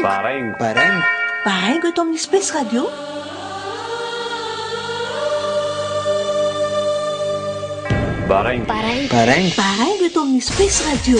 Baraingo. Baraingo. Baraingo. Baraingo eto amin'ny Space Radio. Baraingo. Baraingo. Baraingo. Baraingo eto amin'ny Space Radio.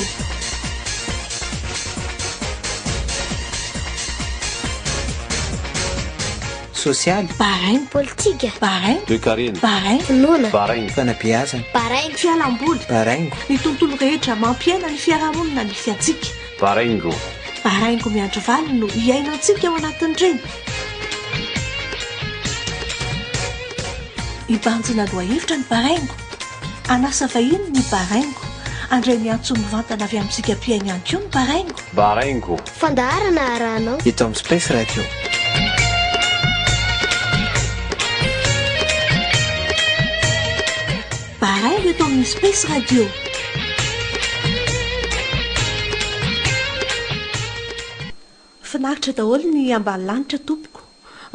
Sosialy. Baraingo. Politika. Baraingo. Toekarena. Baraingo. Finoana. Baraingo. Fanabeazana. Baraingo. Fialamboly. Baraingo. Ny tontolo rehetra mampiaina ny fiarahamonina misy antsika. Baraingo. Baraingo miandry valiny no iainantsika ao anatin'ireny. Hibanjina lohahevitra ny baraingo. Hanasa vahiny ny baraingo. Handray ny antso mivantana avy amintsika mpihaino ihany koa ny baraingo. Baraingo. Fandaharana arahanao. Eto amin'ny Space Radio. Baraingo eto amin'ny Space Radio. Finaritra daholo ny ambany lanitra tompoko.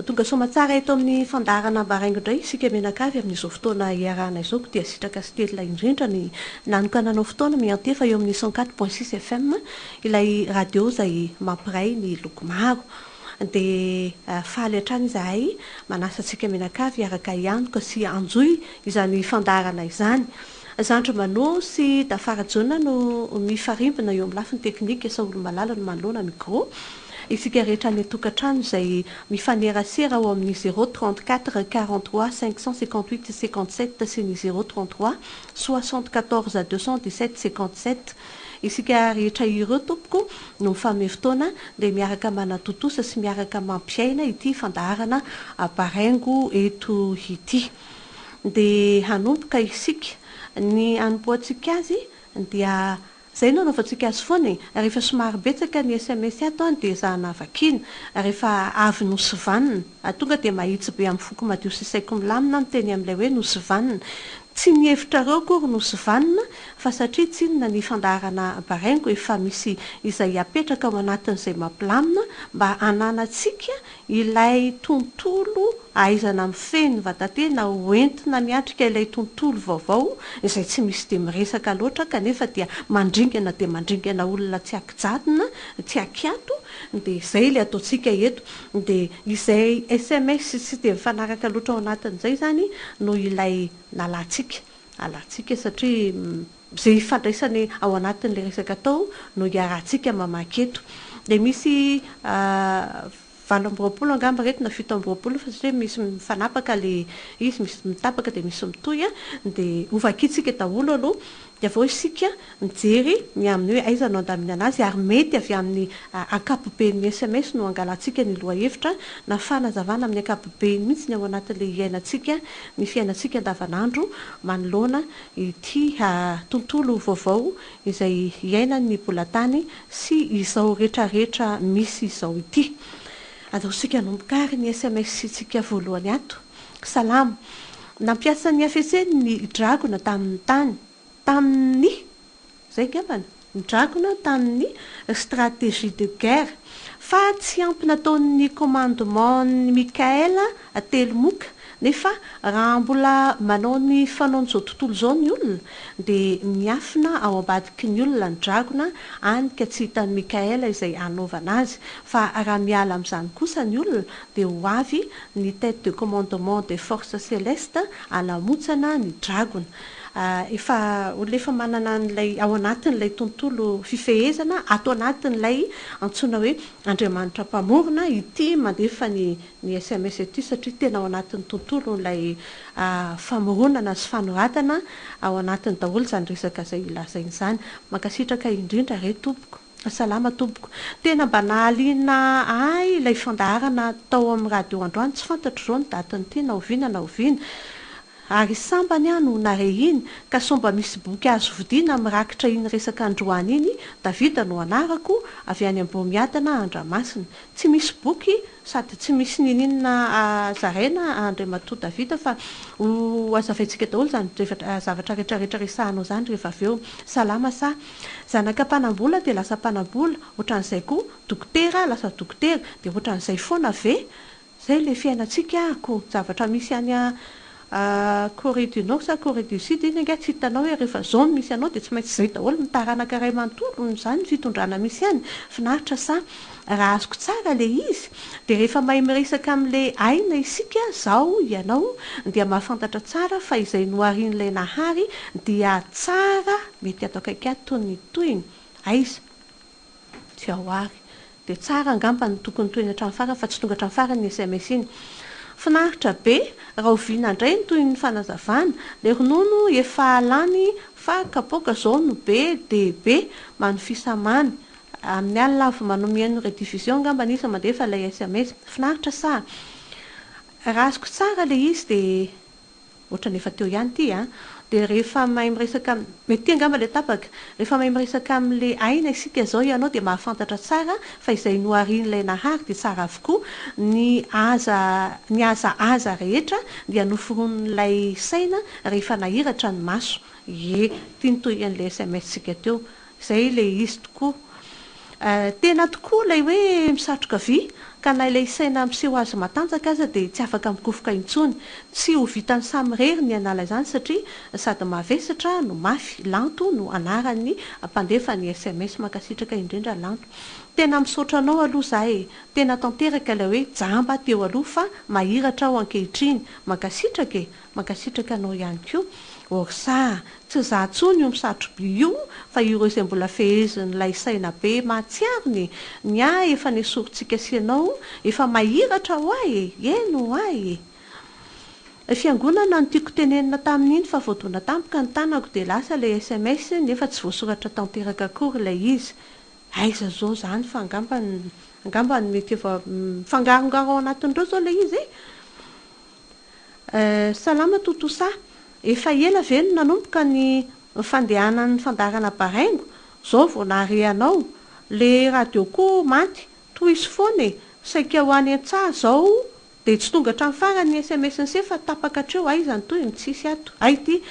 Tonga soamatsara eto amin'ny fandaharana Baraingo indray isika mianakavy amin'izao fotoana iarahana izao koa dia sitraka sy telina indrindra ny nanokananao fotoana miantefa eo amin'ny 104.6 FM ilay radio izay mampiray ny loko maro. Dia faly hatrany izahay manasa antsika mianakavy hiaraka hianoka sy hanjohy izany fandaharana izany. Zandry Mano sy Dafara Jaona no mifarimbona eo amin'ny lafiny teknika, Saholomalala no manoloana micro. Isika rehetra any an-tokantrano izay mifanerasera ao amin'ny zéro 34 43 558 57 sy ny zéro 33 74 217 57. Isika rehetra ireo tompoko no mifanome fotoana dia miaraka manatontosa sy miaraka mampiaina ity fandaharana Baraingo eto ity. Dia hanomboka isika. Ny hanombohantsika azy dia izay no anaovantsika azy foana e! Rehefa somary betsaka ny sms ato an dia ezahana vakiana. Rehefa avy nosivanina. Tonga dia mahitsy be amin'ny foko madio sy saiko milamina aho miteny amin'ilay hoe nosivanina. Tsy ny hevitrareo akory no sivanina fa satria tsinona ny fandaharana baraingo efa misy izay apetraka ao anatin'izay mampilamina mba hananantsika ilay tontolo ahaizana mifehy ny vatatena ho entina miatrika ilay tontolo vaovao izay tsy misy dia miresaka loatra kanefa dia mandringana dia mandringana olona tsy an-kijadona tsy an-kiato dia izay ilay ataontsika eto dia izay sms tsy dia mifanaraka loatra ao anatin'izay izany no ilay nalantsika alantsika satria izay ifandraisany ao anatin'ilay resaka atao no iarahantsika mamaky eto. Dia misy 28 angamba ireto na 27 fa satria misy mifanapaka ilay izy, misy mitapaka dia misy mitohy dia hovakintsika daholo aloha dia avy eo isika mijery ny amin'ny hoe aiza no andaminana azy ary mety avy amin'ny ankapoben'ny sms no angalantsika ny lohahevitra na fanazavana amin'ny ankapobeny mihitsy ny ao anatin'ilay iainantsika ny fiainantsika andavanandro manoloana ity tontolo vaovao izay iainan'ny bolantany sy izao retraretra misy izao ity. Andaosika hanomboka ary ny sms-tsika voalohany ato. Salama. Nampiasa ny hafetseny ny dragona tamin'ny tany, tamin'ny. Izay angambany. Ny dragona tamin'ny stratégie de guerre. Fa tsy ampy nataon'ny commandement-n'i Mickaël Telomoka. Nefa raha mbola manao ny fanaon'izao tontolo izao ny olona, dia miafina ao ambadiky ny olona ny dragona, any ka tsy hitan'i Mickaël izay hanaovana azy. Fa raha miala amin'izany kosa ny olona, dia ho avy ny tête de commandement des forces célestes hanamontsana ny dragona. Efa olona efa manana an'ilay ao anatin'ilay tontolo fifehezana, ato anatin'ilay antsoina hoe Andriamanitra Mpamorona ity mandefa ny ny sms ity satria tena ao anatin'ny tontolon'ilay famoronana sy fanoratana ao anatiny daholo izany resaka izay lazainy izany. Mankasitraka indrindra re tompoko. Salama tompoko. Tena mba nahaliana ahy ilay fandaharana tao amin'ny radio androany, tsy fantatro izao ny datin'ity na oviana na oviana. Ary sambany aho no nare iny, ka sao mba misy boky azo vidiana mirakitra iny resaka androany iny, Davida no anarako, avy any Ambohimiadana Andramasina. Tsy misy boky sady tsy misy niniana zaraina Andriamatoa Davida fa ho hazavaintsika daholo izany zavatra rehetra rehetra resahanao izany rehefa avy eo. Salama sa. Zanaka mpanambola dia lasa mpanambola, ohatran'izay koa dokotera lasa dokotera, dia ohatran'izay foana ve? Zay le fiainantsika ko, zavatra misy any Corée du Nord sa Corée du Sud iny angaha tsy hitanao hoe rehefa zao no misy anao dia tsy maintsy izay daholo ny taranaka iray manontolo izany ny fitondrana misy any. Finaritra sa? Raha azoko tsara ilay izy dia rehefa mahay miresaka amin'ilay aina isika, zaho, ianao, dia mahafantatra tsara fa izay noharian'ilay Nahary dia tsara mety ato akaiky ato ny tohiny. Aiza? Tsy ao ary. Dia tsara angamba ny tokony tohiny hatramin'ny farany fa tsy tonga hatramin'ny farany ny sms iny. Finaritra be, rahoviana indray ny tohin'ny fanazavana? Le ronono efa lany fa kapoaka zao no be de be, manofisa mamy. Amin'ny alina avy manao mihaino rediffusion angamba izy mandefa ilay sms. Finaritra sa? Raha azoko tsara le izy dia. Ohatran'ny efa teo ihany ity an! Dia rehefa mahay miresaka, mety ity angamba ilay tapaka, rehefa mahay miresaka amin'ilay aina isika izao ianao dia mahafantatra tsara fa izay noharian'ilay Nahary dia tsara avokoa, ny aza ny aza aza rehetra dia noforonin'ilay saina rehefa nahiratra ny maso. Ie, ity ny tohin'ilay sms-tsika teo. Izay ilay izy tokoa. Tena tokoa ilay hoe misatroka vy, ka na ilay saina miseho azy matanjaka aza dia tsy afaka mikofoka intsony. Tsy ho vitany samirery ny hanala izany satria sady mavesatra no mafy. Lanto no anaran'ny mpandefa ny sms. Mankasitraka indrindra Lanto. Tena misaotra anao aloha za e! Tena tanteraka ilay hoe jamba teo aloha fa mahiratra aho ankehitriny. Mankasitraka e! Mankasitraka anao ihany koa Orsa a! Tsy za tsony io misatro-by io fa ireo izay mbola fehezin'ilay saina be mahatsiaro ny ny ahy efa nesorintsika sy ianao efa mahiratra hoa e! Eny hoa e! Fiangonana no tiako tenenina tamin'iny fa voadona tampoka ny tanako dia lasa ilay sms nefa tsy voasoratra tanteraka akory ilay izy. Aiza zao zany fa angamba angamba mety efa mifangarongaro ao anatin'ireo zao ilay izy e! Salama Totosa, efa ela ve no nanomboka ny fandehanan'ny fandaharana Baraingo, zao vao nahare anao, le radio koa maty, tohizo foana e, saika ho any an-tsaha zao de tsy tonga hatramin'ny farany ny sms-nse fa tapaka hatreo, aiza ny tohiny, tsisy ato, hay ity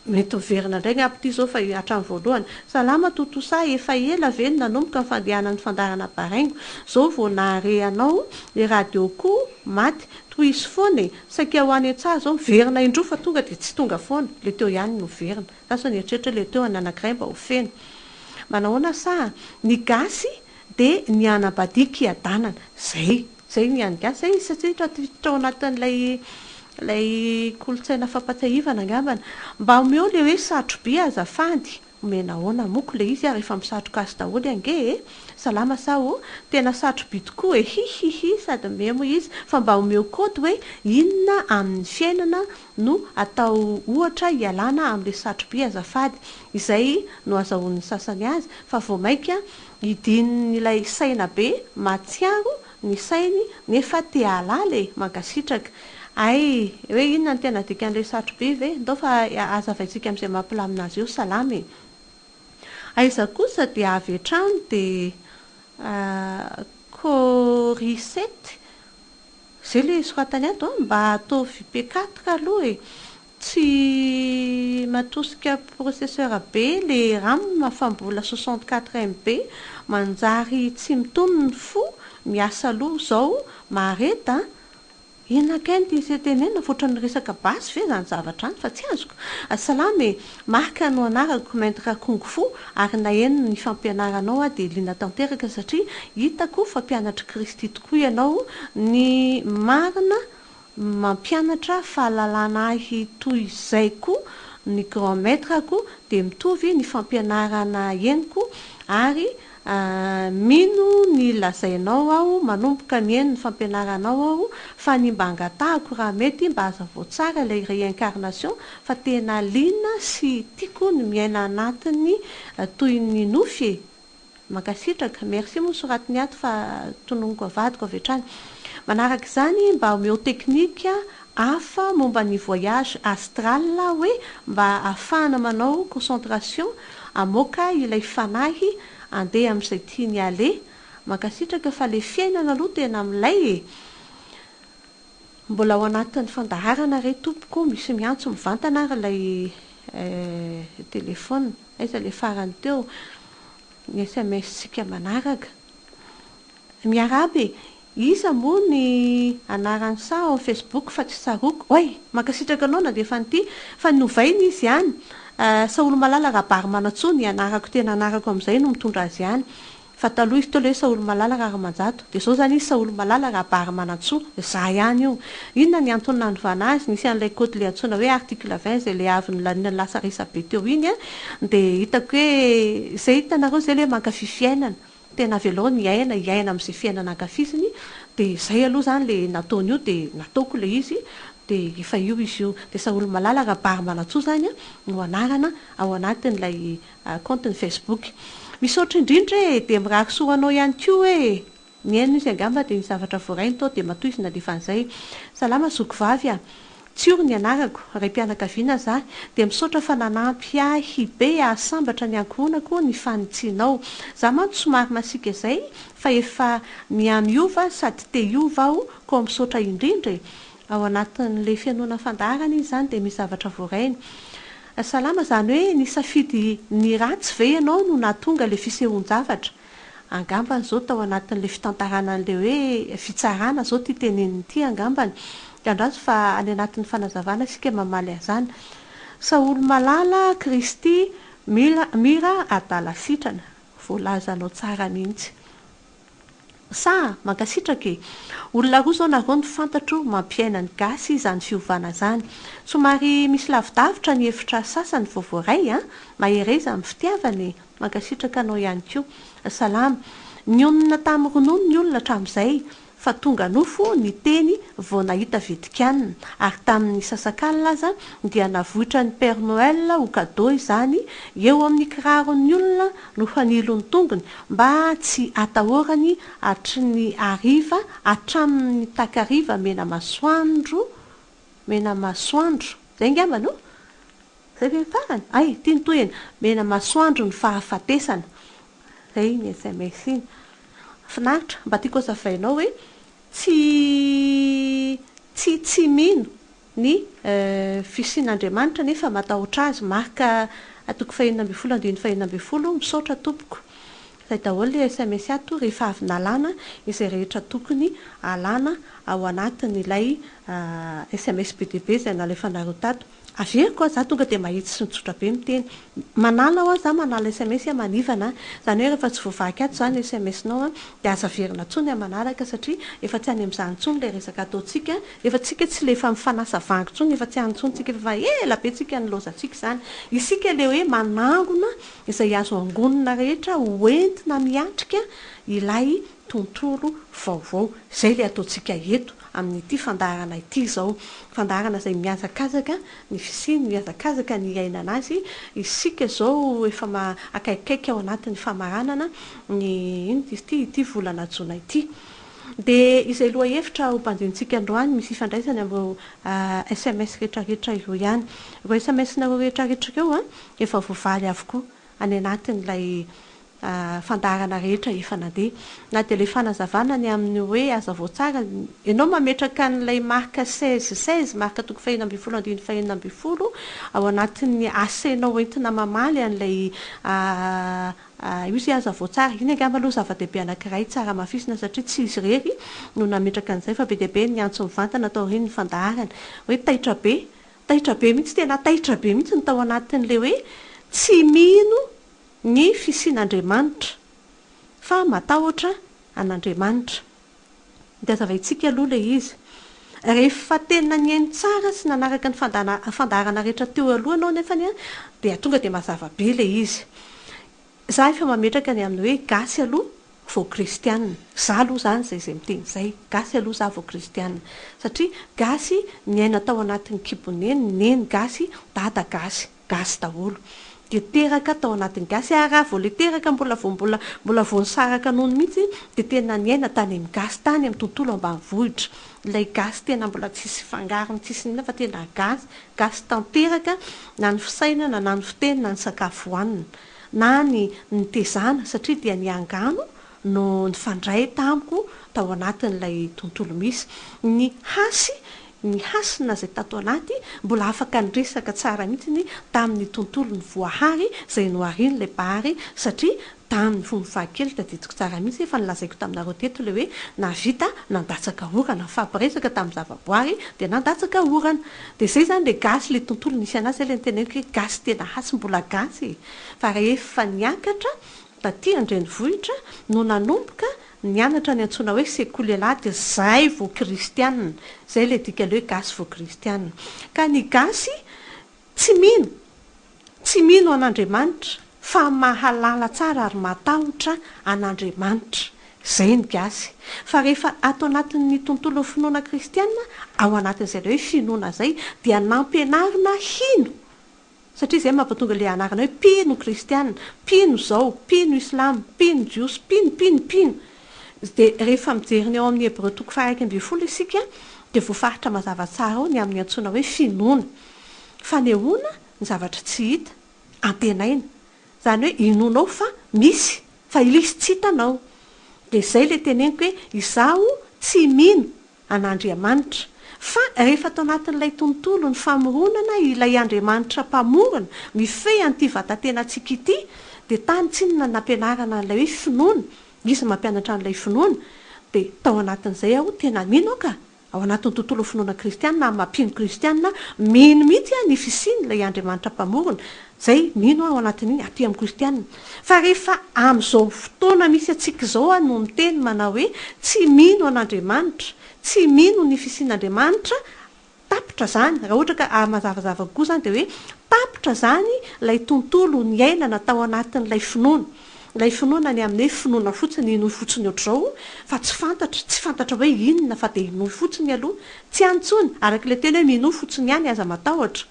Mety miverina indray angamba ity izao fa hatramin'ny voalohany. Salama Totosa, efa ela ve no nanomboka ny fandehanan'ny fandaharana Baraingo? Izao vao nahare anao, ny radio koa maty. Tohizo foana e! Saika ho any an-tsaha izao, miverina indroa fa tonga dia tsy tonga foana. Ilay teo ihany no miverina. Za sao nieritreritra ilay teo any anankiray mba ho feno. Manahoana sa? Ny gasy dia ny anabadiako-iadanana. Izay. Zay ny an'ny gasy zay satria tafiditra ao anatin'ilay ilay kolontsaina fampatsiahivana angambany. Mba omeo le hoe satro-by azafady. Omena ahoana moko le izy ary efa misatroka azy daholo ange e! Salama sa o? Tena satro-by tokoa e! Hihihi sady memo izy fa mba omeo code hoe inona amin'ny fiainana no atao ohatra hialana amin'le satro-by azafady. Izay no azahoan'ny sasany azy fa vao maika Hidin'ilay saina be mahatsiaro ny sainy nefa te hahalala e! Mankasitraka. Hay, hoe inona no tena dikan'ilay satrobe ve? Ndao fa hazavaintsika amin'izay mampilamina azy eo, salama e! Aiza kosa dia avy hatrany dia Corricette, izay ilay soratany ato an, mba ataovy P4 aloha e! Tsy matosika processeur be le ram fa mbola 64 MB, manjary tsy mitony ny fo, miasa loha zao, mahareta a! Inona kay no tian'se tenenina fa ohatran'ny resaka basy ve zany zavatra any fa tsy azoko? Salama e! Marc no anarako, Maître Kung Fu, ary naheno ny fampianaranao aho dia liana tanteraka satria hitako fa mpianatr'i Kristy tokoa ianao, ny marina Mampianatra fahalalana ahy toy izay koa ny grand maître-ko dia mitovy ny fampianarana henoko ary mino ny lazainao aho manomboka mihaino ny fampianaranao aho fa ny mba angatahako raha mety mba hazavao tsara ilay réincarnation fa tena liana sy tiako ny miaina anatin'ny toy ny nofy e! Mankasitraka. Merci moa soratiny ato fa tononiko avadiko avy hatrany. Manaraka izany mba omeo teknika hafa momba ny voyage astral hoe mba ahafahana manao concentration hamoaka ilay fanahy andeha amin'izay tiany aleha. Mankasitraka fa le fiainana aloha tena milay e! Mbola ao anatin'ny fandaharana re tompoko, misy miantso mivantana ary ilay téléphone. Aiza le farany teo? Ny sms tsika manaraka. Miarahaba e! Iza moa ny anaran'i sa ao Facebook fa tsy tsaroako. Oay! Mankasitraka anao nandefa an'ity fa novaina izy ihany. Saholomalala Rabarimanantsoa ny anarako tena anarako amin'izay no mitondra azy ihany. Fa taloha izy teo ilay hoe Saholomalala Raharimanjato. Dia izao izany izy Saholomalala Rabarimanantsoa. Izaho ihany io. Inona ny antony nanovana azy? Nisy an'ilay code ilay antsoina hoe article 20 izay ilay avy nolaniana lasa resabe teo iny an. Dia hitako hoe izay hitanareo izay ilay hoe mankafy fiainana. Tena avelao ny aina hiaina amin'izay fiainana ankafiziny, dia izay aloha izany ilay nataony io dia nataoko ilay izy dia efa io izy io. Dia Saholomalala Rabarimanantsoa izany no anarana ao anatin'ilay kaontiny Facebook. Misaotra indrindra e! Dia mirary soa ho anao ihany koa e! Nihaino izy angamba dia ny zavatra voarainy tao dia matoa izy nandefa an'izay. Salama zoky vavy a! Tsiory ny anarako, raim-pianakaviana za, dia misaotra fa nanampy ahy be hahasambatra ny ankohonako ny fanitsianao. Za mantsy somary masiaka izay fa efa mihamiova sady te hiova aho koa misaotra indrindra e! Ao anatin'ilay fihainoana fandaharana izy izany dia misy zavatra voarainy. Salama, izany hoe nisafidy ny ratsy ve ianao no nahatonga ilay fisehoan-javatra? Angambany izao tao anatin'ilay fitantarana an'ilay hoe fitsarana izao ity teneniny ity angambany. Andraso fa any anatin'ny fanazavana isika mamaly an'izany. Saoly malala, Kristy, mila, mira adala sitrana. Voalazanao tsara mihitsy. Sa, mankasitraka e! Olona roa izao nareo no fantatro mampiaina ny gasy izany fiovana izany. Somary misy lavidavitra ny hevitra sasany vao voaray an! Mahereza amin'ny fitiavana e! Mankasitraka anao ihany koa. Salama. Nionona tamin'ny ronono ny olona hatramin'izay fa tonga nofo ny teny vao nahita vetikanina ary tamin'ny sasakalina aza dia navoitran'ny Père Noël ho cadeau izany eo amin'ny kiraron'ny olona no hanilo ny tongony mba tsy atahorany hatry ny hariva hatramin'ny takariva mena masoandro mena masoandro zay angamba no Zay ve ny farany? Hay, ity ny tohiny, mena masoandro ny fahafatesana. Zay iny sms iny. Finaritra, mba tiako hazavainao hoe tsy tsy tsy mino ny fisian'Andriamanitra nefa matahotra azy, Marc toko fahenina ambinifolo andininy fahenina ambinifolo, misaotra tompoko. Zay daholo le sms ato rehefa avy nalana izay rehetra tokony alana ao anatin'ilay sms be dia be izay nalefanareo tato. Averiko a, za tonga dia mahitsy sy mitsotra be miteny. Manala hoa za manala sms a manivana a, zany hoe rehefa tsy voavaky ato zany sms nao a dia aza averina tsony am manaraka satria efa tsy any amzany tsony le resaka ataontsika, efa tsika tsy le efa mifanasa vangy tsony, efa tsy any tsony tsika efa ela be tsika nilaozantsika zany, isika le hoe manangona izay azo angonina rehetra ho entina miatrika ilay tontolo vaovao, zay le ataontsika eto amin'ity fandaharana ity izao. Fandaharana izay mihazakazaka ny fisiany, mihazakazaka ny hiainana azy. Isika izao efa akaikikaiky ao anatin'ny famaranana ny inona izy ity, ity volana jona ity. Dia izay lohahevitra hobanjinintsika androany misy ifandraisany amin'ireo sms rehetrarehetra ireo ihany. Ireo sms-nareo rehetrarehetra ireo efa voavaly avokoa any anatin'ilay fandaharana rehetra efa nandeha. Na dia ilay fanazavana ny amin'ny hoe hazavao tsara, ianao mametraka an'ilay Marc 16, 16, Marc toko fahenina ambinifolo andininy fahenina ambinifolo, ao anatin'ny asenao entina mamaly an'ilay io izay hazavao tsara. Iny angamba aloha zava-dehibe anankiray tsara hamafisina satria tsy izy irery no nametraka an'izay fa be dia be ny antso mivantana taorian'ny fandaharana. Hoe taitra be, taitra be mihitsy, tena taitra be mihitsy ny tao anatin'ilay hoe tsy mino ny fisian'Andriamanitra fa matahotra an'Andriamanitra. Dia hazavaintsika aloha ilay izy. Rehefa tena nihaino tsara sy nanaraka ny fandaharana rehetra teo aloha ianao nefany dia tonga dia mazava be ilay izy. Za efa mametraka ny amin'ny hoe gasy aloha vao kristianina. Za aloha izany izay izay miteny izay. Gasy aloha za vao kristianina. Satria gasy niaina tao anatin'ny kibon'i neny, neny gasy, dada gasy. Gasy daholo. Dia teraka tao anatin'ny gasy ary raha vao le teraka mbola vao mbola mbola vao nisaraka nono mihitsy dia tena niaina tany amin'ny gasy tany amin'ny tontolo ambanivohitra. Ilay gasy tena mbola tsisy fangarony tsisy n'inona fa tena gasy, gasy tanteraka na ny fisainana na ny fiteny na ny sakafo hohanina na ny nitezana satria dia ny angano no nifandray tamiko tao anatin'ilay tontolo misy ny hasy. Ny hasina izay tato anaty mbola afaka niresaka tsara mihitsy tamin'ny tontolon'ny voahary izay noharian'ilay Mpahary satria tamin'ny fony fahakely tadidiko tsara mihitsy efa nolazaiko taminareo teto ilay hoe nahavita nandatsaka orana nifampiresaka tamin'ny zavaboary dia nandatsaka orana dia izay izany ilay gasy ilay tontolo nisy an'azy izay ilay noteneniko hoe gasy tena hasy mbola gasy e! fa rehefa niakatra taty an-drenivohitra no nanomboka Nianatra ny antsoina hoe sekoly ialahy dia zay vao kristianina, zay ilay dikan'ilay hoe gasy vao kristianina. Ka ny gasy tsy mino, tsy mino an'Andriamanitra fa mahalala tsara ary matahotra an'Andriamanitra. Zay ny gasy. Fa rehefa ato anatin'ny tontolon'ny finoana kristianina, ao anatin'izay ilay hoe finoana izay dia nampianarina hino Satria izay mampatonga ilay anarana hoe mpino kristiana, mpino izao, mpino islam, mpino jiosy, mpino, mpino, mpino. Dia rehefa mijery ny ao amin'ny Hebreo toko faha-11 isika dia voafaritra mazava tsara ao ny amin'ny antsoina hoe finoana. Fanehoana ny zavatra tsy hita, antenaina. Izany hoe inoanao fa misy, fa ilay izy tsy hitanao. Dia izay ilay teneniko hoe izaho tsy mino an'Andriamanitra. Fa rehefa ato anatin'ilay tontolo ny famoronana ilay Andriamanitra Mpamorona mifehy an'ity vatatenantsika ity dia tany tsinona nampianarana an'ilay hoe finoana, izy mampianatra an'ilay finoana, dia tao anatin'izay aho tena mino aho ka, ao anatin'ny tontolon'ny finoana kristiana amin'ny maha mpino kristiana mino mihitsy aho ny fisian'ilay Andriamanitra Mpamorona, Zay, mino aho ao anatin'iny, aty amin'ny kristiana. Fa rehefa amin'izao fotoana misy antsika izao aho no miteny manao hoe tsy mino an'Andriamanitra, tsy mino ny fisian'Andriamanitra, tapitra izany, raha ohatra ka mazavazava kokoa izany dia hoe tapitra izany ilay tontolo niainana tao anatin'ilay finoana. Ilay finoana ny amin'ny hoe finoana fotsiny, inoy fotsiny ohatr'izao fa tsy fantatra, tsy fantatra hoe inona fa dia inoy fotsiny aloha. Tsy any intsony, araka ilay teny hoe minoa fotsiny ihany aza matahotra.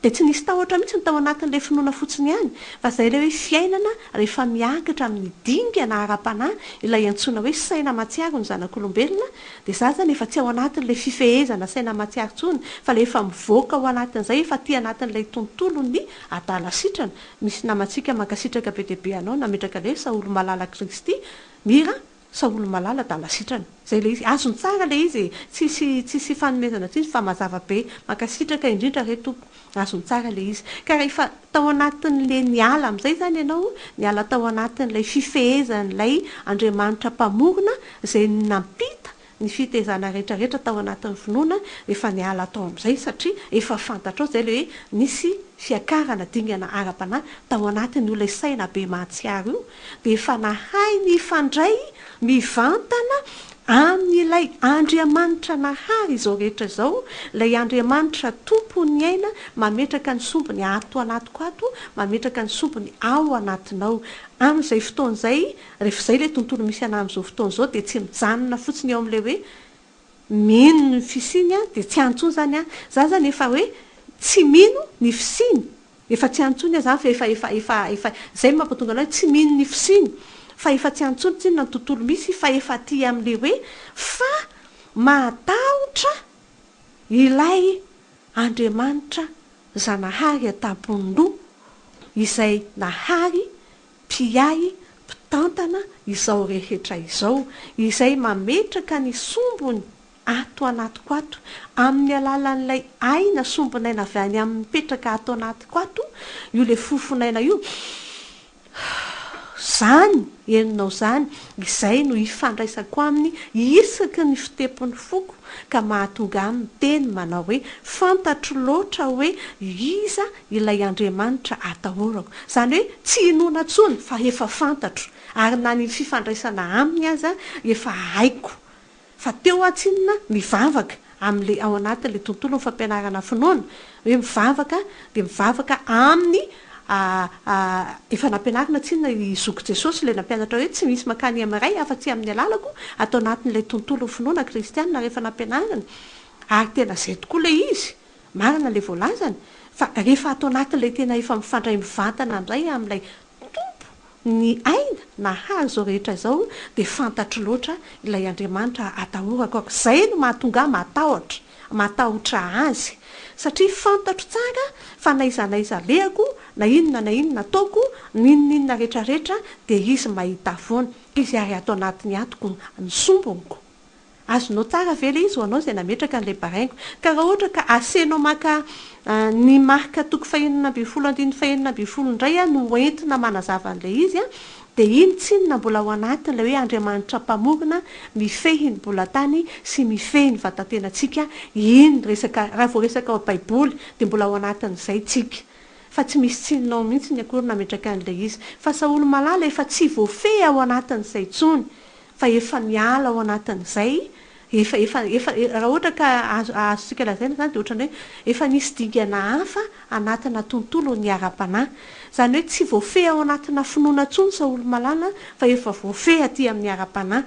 Dia tsy nisy tahotra mihitsy ny tao anatin'ilay finoana fotsiny ihany, fa izay ilay hoe fiainana rehefa miakatra amin'ny dingana ara-panahy ilay antsoina hoe saina mahatsiaro ny zanak'olombelona, dia izaho izany efa tsy ao anatin'ilay fifehezana saina mahatsiaro intsony fa ilay efa mivoaka ao anatin'izay, efa aty anatin'ilay tontolon'ny adala sitrana. Misy namantsika mankasitraka be dia be anao nametraka ilay hoe Saolomalala Kristy, Mira, Saoly malala adala sitrana. Zay ilay izy. Azony tsara ilay izy e. Tsisy tsisy fanomezana tsiny fa mazava be. Mankasitraka indrindra re tompoko. Azony tsara ilay izy. Ka rehefa tao anatin'ilay niala amin'izay izany ianao, niala tao anatin'ilay fifehezan'ilay Andriamanitra Mpamorona izay nampita ny fitezana rehetra rehetra tao anatin'ny finoana, efa niala tao amin'izay satria efa fantatrao izay ilay hoe nisy fiakarana dingana ara-panahy tao anatin'io ilay saina be mahatsiaro io. dia efa nahay nifandray mivantana amin'ilay Andriamanitra nahary izao rehetra izao, ilay Andriamanitra Tompon'ny aina mametraka ny sombiny ato anatiko ato, mametraka ny sombiny ao anatinao. Amin'izay fotoana izay, rehefa izay ilay tontolo misy anah amin'izao fotoana izao dia tsy mijanona fotsiny eo amin'ilay hoe mino ny fisiany aho dia tsy any intsony izany aho. Za izany efa hoe tsy mino ny fisiany Efa tsy any intsony aho zany fa efa efa efa efa izay no mampatonga anah hoe tsy mino ny fisiany fa efa tsy any intsony tsinona ny tontolo misy fa efa aty amle hoe fa mahatahotra ilay Andriamanitra Zanahary an-tampon'ny loha izay nahary mpiahy mpitantana izao rehetra izao izay mametraka ny sombony ato anatiko ato, amin'ny alalan'ilay aina sombinaina avy any aminy mipetraka ato anatiko ato, io ilay fofon'aina io, izany henonao izany, izay no ifandraisako aminy isaky ny fitepon'ny foko ka mahatonga ahy miteny manao hoe, fantatro loatra hoe iza ilay Andriamanitra atahorako. Izany hoe tsy inoana intsony fa efa fantatro, ary na ny fifandraisana aminy aza efa haiko. Fa teo aho tsinona mivavaka amin'ilay ao anatin'ilay tontolon'ny fampianarana finoana, hoe mivavaka dia mivavaka amin'ny efa nampianarina tsinona i zoky Jesosy ilay nampianatra hoe tsy misy mankany amin'ny Ray afa-tsy amin'ny alalako, ato anatin'ilay tontolon'ny finoana kristianina rehefa nampianarina, ary tena izay tokoa ilay izy, marina ilay voalazany, fa rehefa ato anatin'ilay tena efa mifandray mivantana indray amin'ilay Tompo ny aina nahary izao rehetra izao dia fantatro loatra ilay Andriamanitra atahorako aho. Izay no mahatonga ahy matahotra, matahotra Azy. Satria fantatro tsara fa na aiza na aiza alehako, na inona na inona ataoko, n'inon'inona rehetra rehetra dia Izy mahita ahy foana. Izy ary ato anatiny atoko ny sombiniko. Azonao tsara ve ilay izy ho anao izay nametraka an'ilay baraingo? Ka raha ohatra ka asenao maka ny Marka toko fahenina ambin'ny folo andininy fahenina ambin'ny folo indray no entina manazava an'ilay izy dia iny tsinona mbola ao anatin'ilay hoe Andriamanitra Mpamorona mifehy ny bolan-tany sy mifehy ny vatan-tenantsika iny resaka raha vao resaka ao Baiboly dia mbola ao anatin'izay tsika fa tsy misy tsinona ao mihitsy ny akory nametraka an'ilay izy fa Saoly malala efa tsy voafehy ao anatin'izay intsony fa efa miala ao anatin'izay efa efa efa raha ohatra ka azo azontsika lazaina izany dia ohatran'ny hoe efa nisy dingana hafa anatina tontolon'ny ara-panahy. Izany hoe tsy voafehy ao anatina finoana intsony Saoly malala fa efa voafehy aty amin'ny ara-panahy.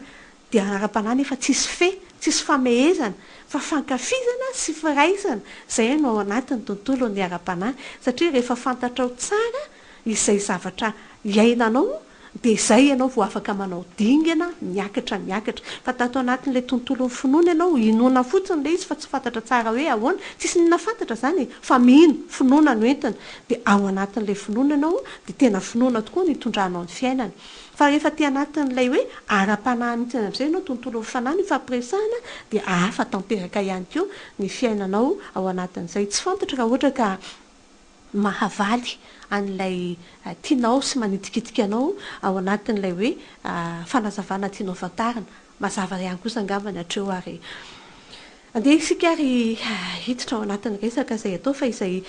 Dia ara-panahy nefa tsisy fehy, tsisy famehezana fa fankafizana sy firaisana izay no ao anatin'ny tontolon'ny ara-panahy satria rehefa fantatrao tsara izay zavatra iainanao dia izay ianao vao afaka manao dingana miakatra miakatra. Fa tato anatin'ilay tontolon'ny finoana ianao, inoana fotsiny ilay izy fa tsy fantatra tsara hoe ahoana, tsisy inona fantatra izany e, fa mino, finoana no entina. Dia ao anatin'ilay finoana ianao dia tena finoana tokoa no itondranao ny fiainana. Fa rehefa aty anatin'ilay hoe ara-panahy mihitsy amin'izay ianao, tontolon'ny fanahy no ifampiresahana, dia hafa tanteraka ihany koa ny fiainanao ao anatin'izay. Tsy fantatro raha ohatra ka mahavaly an'ilay tianao sy manitikitika anao ao anatin'ilay hoe fanazavana tianao fantarina. Mazava ihany kosa angamba ny hatreo ary andeha isika ary hiditra ao anatin'ny resaka izay atao fa izay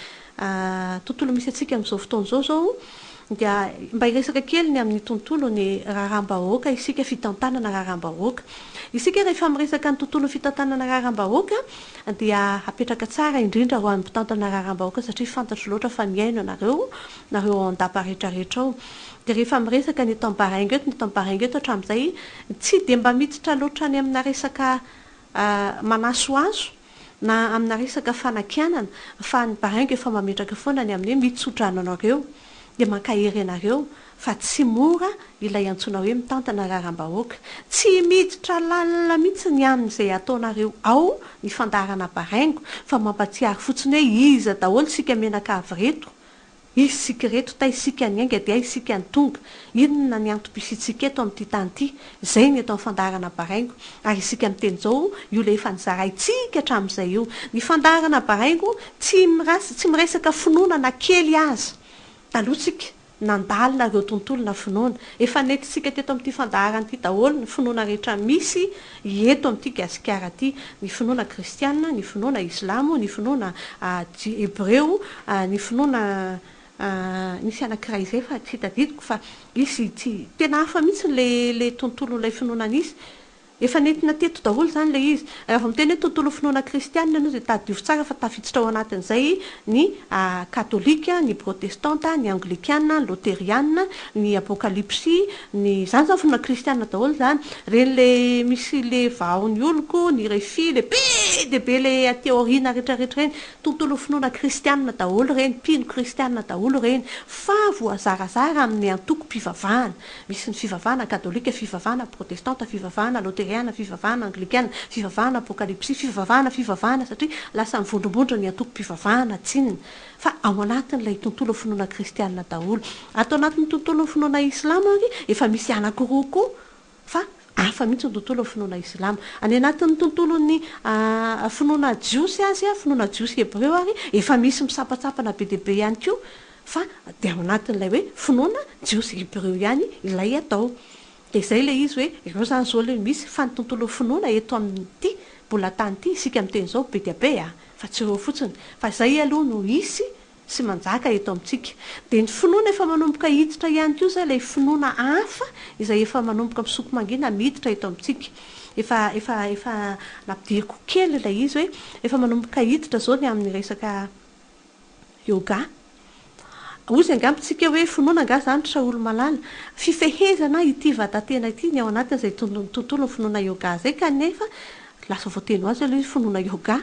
tontolo misy antsika amin'izao fotoana izao izao dia mba hiresaka kely ny amin'ny tontolon'ny raharaham-bahoaka isika, fitantanana raharaham-bahoaka. Isika rehefa miresaka ny tontolon'ny fitantanana raharaham-bahoaka dia apetraka tsara indrindra ho an'ny mpitantana raharaham-bahoaka satria fantatro loatra fa mihaino anareo nareo ao an-dapa rehetra rehetra ao. Dia rehefa miresaka ny eto Ambaraingo eto, ny eto Ambaraingo eto hatramin'izay tsy dia mba miditra loatra any amina resaka manasohaso na amina resaka fanakianana fa ny Baraingo efa mametraka foana ny amin'ny hoe mitsodrano anareo dia mankahery anareo fa tsy mora ilay antsoina hoe mitantana raharaham-bahoaka. Tsy miditra lalina mihitsy ny amin'izay ataonareo ao ny fandaharana baraingo fa mampatsiaro fotsiny hoe iza daholo isika mianakavy ireto, iza isika ireto, tay isika niainga dia aiza isika no tonga, inona ny antom-pisiantsika eto amin'ity tany ity, izay ny eto amin'ny fandaharana baraingo. Ary isika miteny izao, io ilay efa nozaraintsika hatramin'izay io. Ny fandaharana baraingo tsy tsy miresaka finoana na kely aza. Taloha tsika nandalina ireo tontolona finoana. Efa nentintsika teto amin'ity fandaharana ity daholo ny finoana rehetra misy eto amin'ity Gasikara ity. Ny finoana kristiana, ny finoana islamo, ny finoana hebreo, ny finoana nisy anankiray izay fa tsy tadidiko fa izy tsy tena hafa mihitsy ilay ilay tontolon'ilay finoana nisy. Efa nentina teto daholo izany ilay izy. Raha vao miteny hoe tontolon'ny finoana kristianina ianao dia tadidio tsara fa tafiditra ao anatin'izay ny katolika, ny protestanta, ny anglikana, ny loteriana, ny apokalypsy, ny izany izany finoana kristianina daholo izany. Ireny ilay misy ilay vao ny oloko, ny refi, ilay be dia be ilay aty aoriana rehetra rehetra ireny. Tontolon'ny finoana kristianina daholo ireny, mpino kristianina daholo ireny fa voazarazara amin'ny antokom-pivavahana. Misy ny fivavahana katolika, fivavahana protestanta, fivavahana loteriana, fivavahana anglikana, fivavahana apokalypsy, fivavahana fivavahana satria lasa mivondrombondrona ny antokom-pivavahana tsinona fa ao anatin'ilay tontolon'ny finoana kristianina daholo. Ato anatin'ny tontolon'ny finoana islamo ary efa misy anankiroa koa fa hafa mihitsy ny tontolon'ny finoana islamo. Any anatin'ny tontolon'ny finoana jiosy azy, finoana jiosy hebreo ary efa misy misampatsampana be dia be ihany koa Fa dia ao anatin'ilay hoe finoana jiosy hebreo ihany ilay atao. Dia izay ilay izy hoe ireo izany izao ilay misy fa ny tontolon'ny finoana eto amin'ity bolan-tany ity isika miteny izao be dia be a! fa tsy ireo fotsiny fa izay aloha no hisy sy manjaka eto amintsika. Dia ny finoana efa manomboka hiditra ihany koa izay ilay finoana hafa izay efa manomboka misoko mangina miditra eto amintsika. Efa efa efa nampidiriko kely ilay izy hoe efa manomboka hiditra izao ny amin'ny resaka Yoga. Hozy angamba tsika hoe finoana angaha izany ry Saoly malala? Fifehezana ity vatan-tena ity ny ao anatin'izay tontolon'ny finoana yoga izay kanefa lasa voateny ho azy aloha izy finoana yoga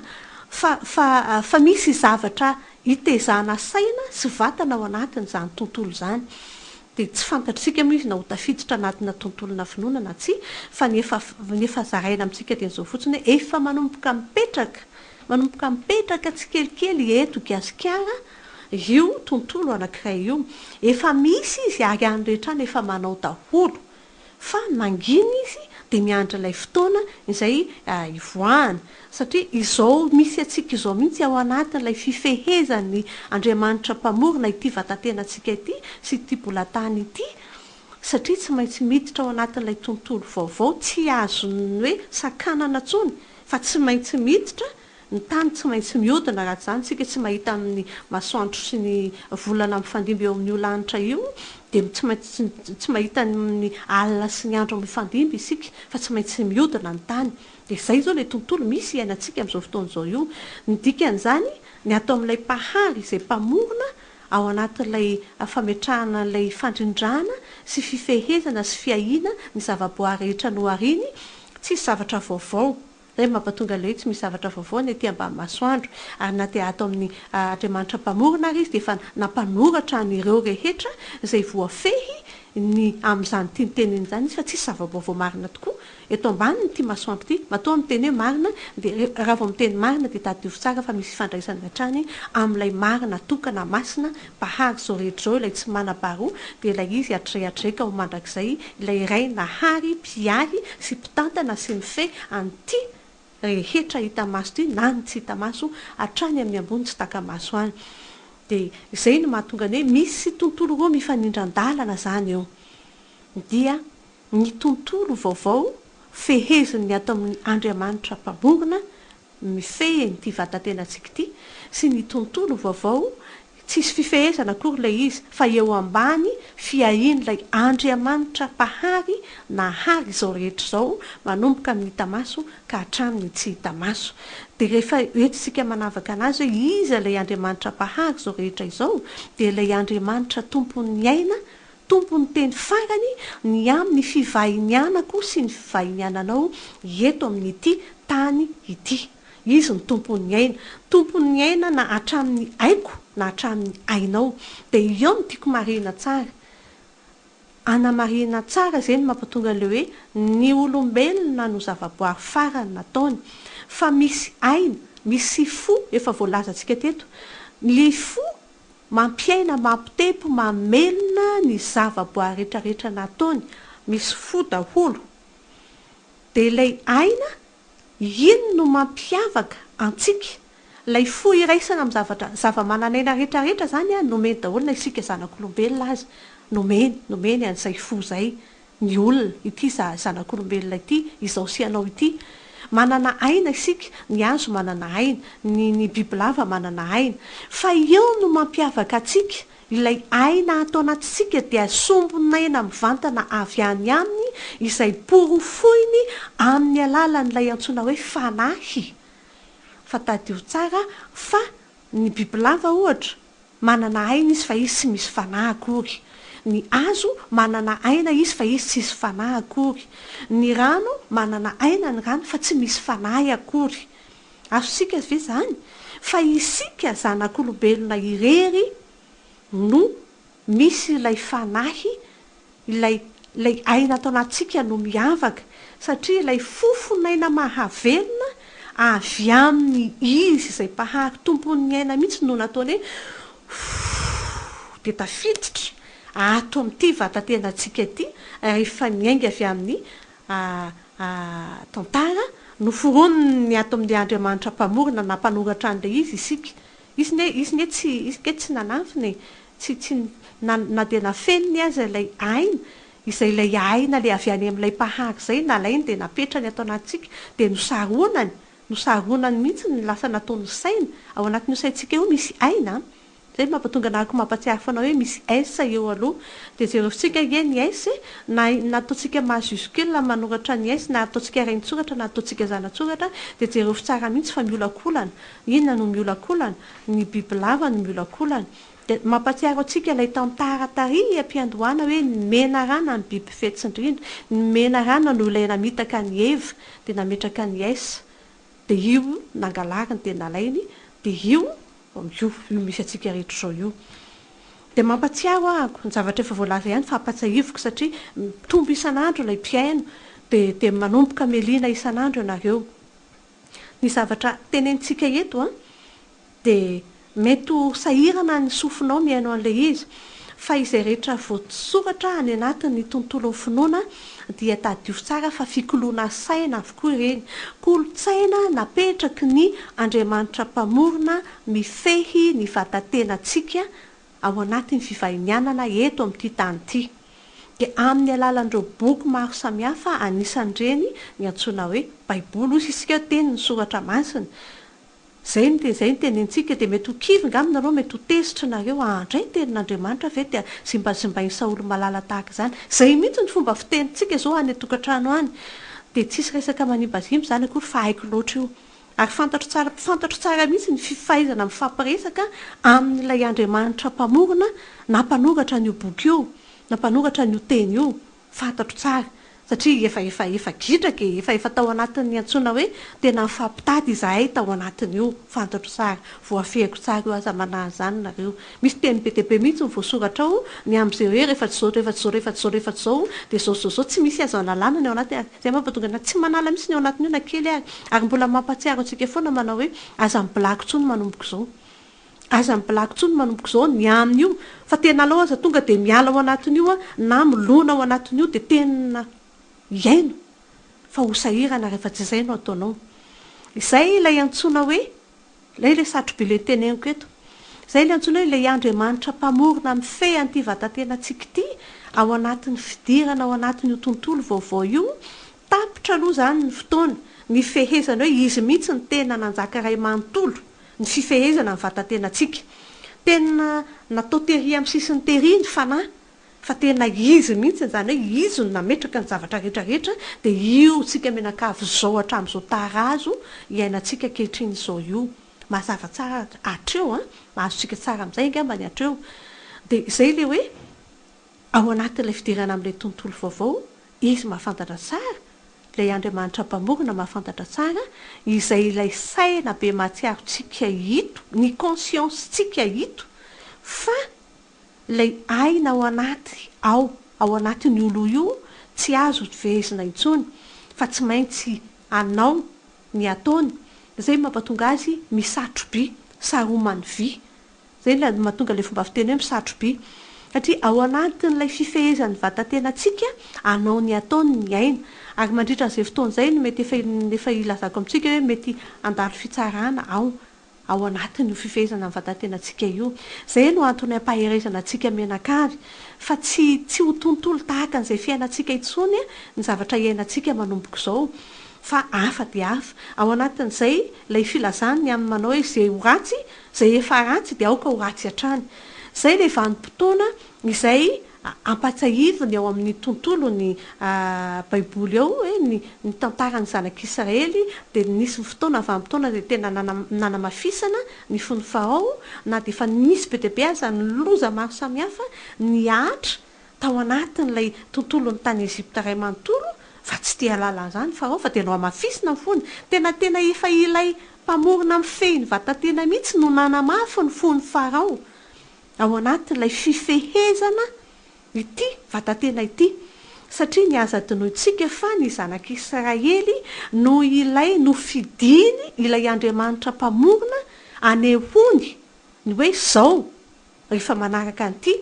fa fa fa misy zavatra itezana saina sy vatana ao anatin'izany tontolo izany dia tsy fantatr'isika moa izy na ho tafiditra anatina tontolona finoana na tsia fa ny efa ny efa zaraina amintsika dia izao fotsiny hoe efa manomboka mipetraka Manomboka mipetraka tsikelikely eto Gasikara io tontolo anankiray io. Efa misy izy ary any rehetra any efa manao daholo. Fa mangina izy Dia miandry ilay fotoana izay hivoahana. Satria izao misy antsika izao mihitsy ao anatin'ilay fifehezan'ny Andriamanitra Mpamorona ity vatatenantsika ity sy ity bolatany ity, satria tsy maintsy miditra ao anatin'ilay tontolo vaovao tsy azon'ny hoe sakanana intsony fa tsy maintsy miditra, ny tany tsy maintsy mihodina raha tsy izany isika tsy mahita amin'ny masoandro sy ny volana mifandimby eo amin'io lanitra io dia tsy maintsy tsy mahita ny alina sy ny andro mifandimby isika fa tsy maintsy mihodina ny tany. Dia izay izao ilay tontolo misy iainantsika amin'izao fotoana izao io. Ny dikan'izany, ny ato amin'ilay Mpahary izay Mpamorona, ao anatin'ilay fametrahana an'ilay fandrindrana sy fifehezana sy fiahiana ny zavaboary rehetra nohariany, tsisy zavatra vaovao. Izay no mampatonga ilay hoe tsy misy zavatra vaovao ny ety ambany masoandro. Ary na dia ato amin'ny Andriamanitra Mpamorona ary Izy dia efa nampanoratra an'ireo rehetra izay voafehy ny amin'izany tiany tenenina izany Izy fa tsisy zava-baovao marina tokoa Eto ambanin ity masoandro ity, matoa miteny hoe marina dia raha vao miteny marina dia tadidio tsara fa misy ifandraisany hatrany amin'ilay marina tokana masina mpahary izao rehetra izao ilay tsy manam-paharoa dia ilay izy hatrizay hatrizay ka ho mandrakizay ilay Ray nahary mpiahy sy mpitantana sy mifehy an'ity rehetra hita maso ity na ny tsy hita maso hatrany amin'ny ambony tsy taka-maso any dia izay no mahatonga ny hoe misy tontolo roa mifanindran-dalana izany eo dia Ny tontolo vaovao fehezin'ny ato amin'ny Andriamanitra Mpamorona mifehy an'ity vatatenantsika ity sy ny tontolo vaovao tsisy fifehezana akory ilay izy fa eo ambany fiahian'ilay Andriamanitra Mpahary nahary izao rehetra izao manomboka amin'ny hita maso ka hatramin'ny tsy hita maso. Dia rehefa entintsika manavaka an'azy hoe iza ilay Andriamanitra Mpahary izao rehetra izao dia ilay Andriamanitra Tompon'ny aina Tompo niteny farany ny amin'ny fivahinianako sy ny fivahiniananao eto amin'ity tany ity. Izy no Tompon'ny aina. Tompon'ny aina na hatramin'ny aiko na hatramin'ny ainao. Dia eo no tiako marihina tsara. Anamarihina tsara izay no mampatonga an'ilay hoe ny olombelona no zavaboary farany nataony. Fa misy aina, misy fo efa voalazantsika teto. Ny fo Mampiaina, mampitempo, mamelona ny zavaboary rehetra rehetra nataony, misy fo daholo. Dia ilay aina, iny no mampiavaka antsika. Ilay fo iraisana amin'ny zavatra, zava-manan'aina rehetra rehetra izany an, nomeny daholo na isika zanak'olombelona aza, nomeny, nomeny an'izay fo izay. ny olona, ity za zanak'olombelona ity, izao sy ianao ity. Manana aina isika, ny hazo manana aina, ny ny bibilava manana aina. Fa eo no mampiavaka antsika, ilay aina ato anatintsika dia sombin'aina mivantana avy any aminy izay porofoiny amin'ny alalan'ilay antsoina hoe fanahy. Fa tadidio tsara fa ny bibilava ohatra, Manana aina izy fa izy tsy misy fanahy akory. Ny hazo, manana aina izy fa izy tsisy fanahy akory. Ny rano, manana aina ny rano fa tsy misy fanahy akory. Azontsika ve izany? Fa isika zanak'olombelona irery no misy ilay fanahy Ilay ilay aina ato anatintsika no miavaka satria ilay fofon'aina mahavelona avy aminy Izy izay Mpahary Tompon'ny aina mihitsy no nataony hoe fooh dia tafiditra ato amin'ity vatatenantsika ity rehefa niainga avy amin'ny tantara noforoniny ato amin'ilay Andriamanitra Mpamorona na Mpanoratra an'ilay izy isika. Izy anie izy anie tsy izy ange tsy nanafina e! Tsy tsy na na dia nafeniny aza ilay aina, izay ilay aina ilay avy any amin'ilay Mpahary izay, nalainy dia napetrany ato anatintsika, dia nosaronany, nosaronany mihitsy ny lasa nataony saina, ao anatin'io saintsika io misy aina an! Izay no mampatonga anahako mampatsiaro foana hoe misy S eo aloha. Dia jerevintsika ange ny S e, na na ataontsika majuscule manoratra ny S, na ataontsika renintsoratra na ataontsika zanatsoratra, dia jerevo tsara mihitsy fa miolakolana. Inona no miolakolana? Ny bibilava no miolakolana. Dia mampatsiaro antsika ilay tantara tary am-piandohana hoe ny menarana no biby fetsy indrindra. Ny menarana no ilay namitaka an'i Eva dia nametraka an'i S. Dia io nangalariny dia nalainy dia io io io misy antsika rehetra izao io. Dia mampatsiaro ahako, ny zavatra efa voalaza ihany fa ampatsiahiviko satria mitombo isan'andro ilay mpihaino dia dia manomboka mieliana isan'andro ianareo. Ny zavatra tenenintsika eto an, dia mety ho sahirana ny sofinao mihaino an'ilay izy. Fa izay rehetra voasoratra any anatin'ny tontolon'ny finoana dia tadidio tsara fa fikoloana saina avokoa ireny. Kolontsaina napetraky ny Andriamanitra Mpamorona mifehy ny vatatenantsika ao anatin'ny fivahinianana eto amin'ity tany ity. Dia amin'ny alalan'ireo boky maro samihafa anisan'ireny ny antsoina hoe Baiboly, hoy isika hoe Tenin'ny Soratra Masina. Zay no teny, zay no tenenintsika, dia mety ho kivy ngamba nareo, mety ho tezitra nareo, ah ndray ny tenin'Andriamanitra ve dia zimbazimbain'i Saoly malala tahaka izany, zay mihitsy ny fomba fitenintsika zao any an-tokantrano any, dia tsisy resaka manimbazimba izany akory fa haiko loatra io, ary fantatro tsara, fantatro tsara mihitsy ny fifaizana mifampiresaka amin'ilay Andriamanitra mpamorona nampanoratra an'io boky io, nampanoratra an'io teny io. Fantatro tsara, satria efa efa efa gidraka e, efa efa tao anatin'ny antsoina hoe tena nifampitady izahay tao anatin'io, fantatro tsara, voafehiko tsara io, aza manahy an'izany nareo. Misy teny be dia be mihitsy ny voasoratra ao ny amin'izay hoe rehefa tsy izao, rehefa tsy izao, rehefa tsy izao, rehefa tsy izao dia izao sy izao izao, tsy misy azo analana ny ao anatiny ary izay mampatonga anah tsy manala mihitsy ny ao anatin'io na kely ary, ary mbola mampahatsiaro antsika foana manao hoe aza mi-blague intsony manomboka izao. Aza mi-blague tsony manomboka izao ny amin'io fa tena alao aza tonga dia miala ao anatin'io na milona ao anatin'io dia tena hiaino fa ho sahirana rehefa tsy izay no ataonao. Izay ilay antsoina hoe ilay ilay satroby ilay teneniko eto. Izay ilay antsoina hoe ilay Andriamanitra mpamorona mifehy an'ity vatatenantsika ity ao anatin'ny fidirana ao anatin'io tontolo vaovao io. Tapitra aloha izany ny fotoana nifehezana hoe izy mihitsy no tena nanjaka iray manontolo. Ny fifehezana ny vatatenantsika. Tena natao tery amin'ny sisiny tery ny fanahy fa tena izy mihitsy, izany hoe izy no nametraka ny zavatra rehetra rehetra dia io tsika mianakavy izao hatramin'izao tarazo iainantsika ankehitriny izao io. Mazava tsara hatreo an, azontsika tsara amin'izay angamba ny hatreo. Dia izay ilay hoe ao anatin'ilay fidirana amin'ilay tontolo vaovao, izy mahafantatra tsara, ilay Andriamanitra Mpamorona mahafantatra tsara izay ilay saina be mahatsiarontsika ito, ny conscience-tsika ito, fa ilay aina ao anaty ao, ao anatin'io loha io tsy azo fehezina intsony, fa tsy maintsy anao ny ataony, izay no mampatonga azy misatro-by, saroman'ny vy. Izay ilay mahatonga ilay fomba fiteny hoe misatro-by. Satria ao anatin'ilay fifehezan'ny vatan-tenantsika hanao ny ataony ny aina. Ary mandritra an'izay fotoana izay no mety efa efa ilazako amintsika hoe mety handalo fitsarana ao ao anatin'io fifehezana ny vatan-tenantsika io. Izay no antony ampaherezana antsika mianakavy fa tsy tsy ho tontolo tahaka an'izay fiainantsika intsony ny zavatra iainantsika manomboka izao fa hafa dia hafa. Ao anatin'izay ilay filazany ny amin'ny manao hoe izay ho ratsy Izay efa ratsy dia aoka ho ratsy hatrany. Izay ilay vanim-potoana izay ampatsahiviny ao amin'ny tontolon'ny Baiboly ao hoe ny ny tantaran'ny zanak'Israely dia nisy fotoana vanim-potoana izay tena nanamafisana ny fon'i Farao na dia efa nisy be dia be aza ny loza maro samihafa nihatra tao anatin'ilay tontolon'ny tany Egypta iray manontolo fa tsy te hahalala an'izany Farao fa dia nohamafisina ny fony. Tena tena efa ilay Mpamorona mifehy ny vatan-tena mihitsy no nanamafy ny fon'i Farao ao anatin'ilay fifehezana ity vatan-tena ity satria ny aza adinointsika fa ny zanak'Israely no ilay nofidiny ilay Andriamanitra Mpamorona anehoany ny hoe izao rehefa manaraka an'ity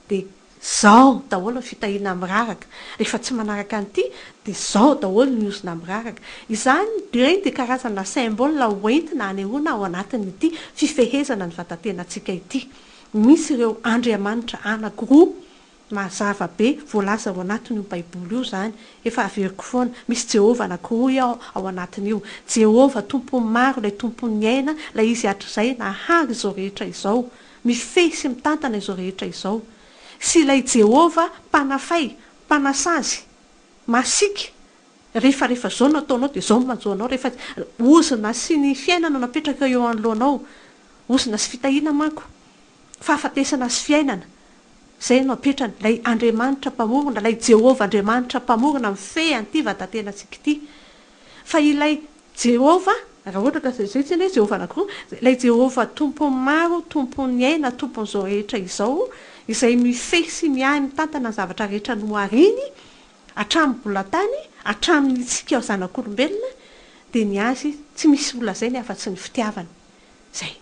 dia zao daholo ny fitahiana miraraka, rehefa tsy manaraka an'ity dia zao daholo ny ozona miraraka. Izany ireny dia karazana symbole hoentina hanehoana ao anatin'ity fifehezana ny vatatenantsika ity. Misy ireo andriamanitra anakiroa mazava be voalaza ao anatin'io baiboly io izany, efa averiko foana, misy Jehovah anakiroa ao ao anatin'io, Jehovah Tompon'ny maro, ilay Tompon'ny aina, ilay Izy hatrizay nahary izao rehetra izao, mifehy sy mitantana izao rehetra izao, sy ilay Jehovah Mpanafay, Mpanasazy, masiaka, rehefa rehefa izao no ataonao dia izao no manjo anao, rehefa ozona sy ny fiainana no apetraka eo anoloanao, ozona sy fitahiana manko, fahafatesana sy fiainana, izay no apetrany, ilay Andriamanitra Mpamorona, ilay Jehovah Andriamanitra Mpamorona mifehy an'ity vatatenantsika ity. Fa ilay Jehovah, raha ohatra ka izay tsy hoe Jehovah anankiroa, ilay Jehovah Tompon'ny maro, Tompon'ny aina, Tompon'izao rehetra izao, izay mifehy sy miahy mitantana ny zavatra rehetra nohariny, hatramin'ny mbola tany, hatramin'ny isika zanak'olombelona, dia ny Azy tsy misy ho lazainy afa-tsy ny fitiavany. Izay.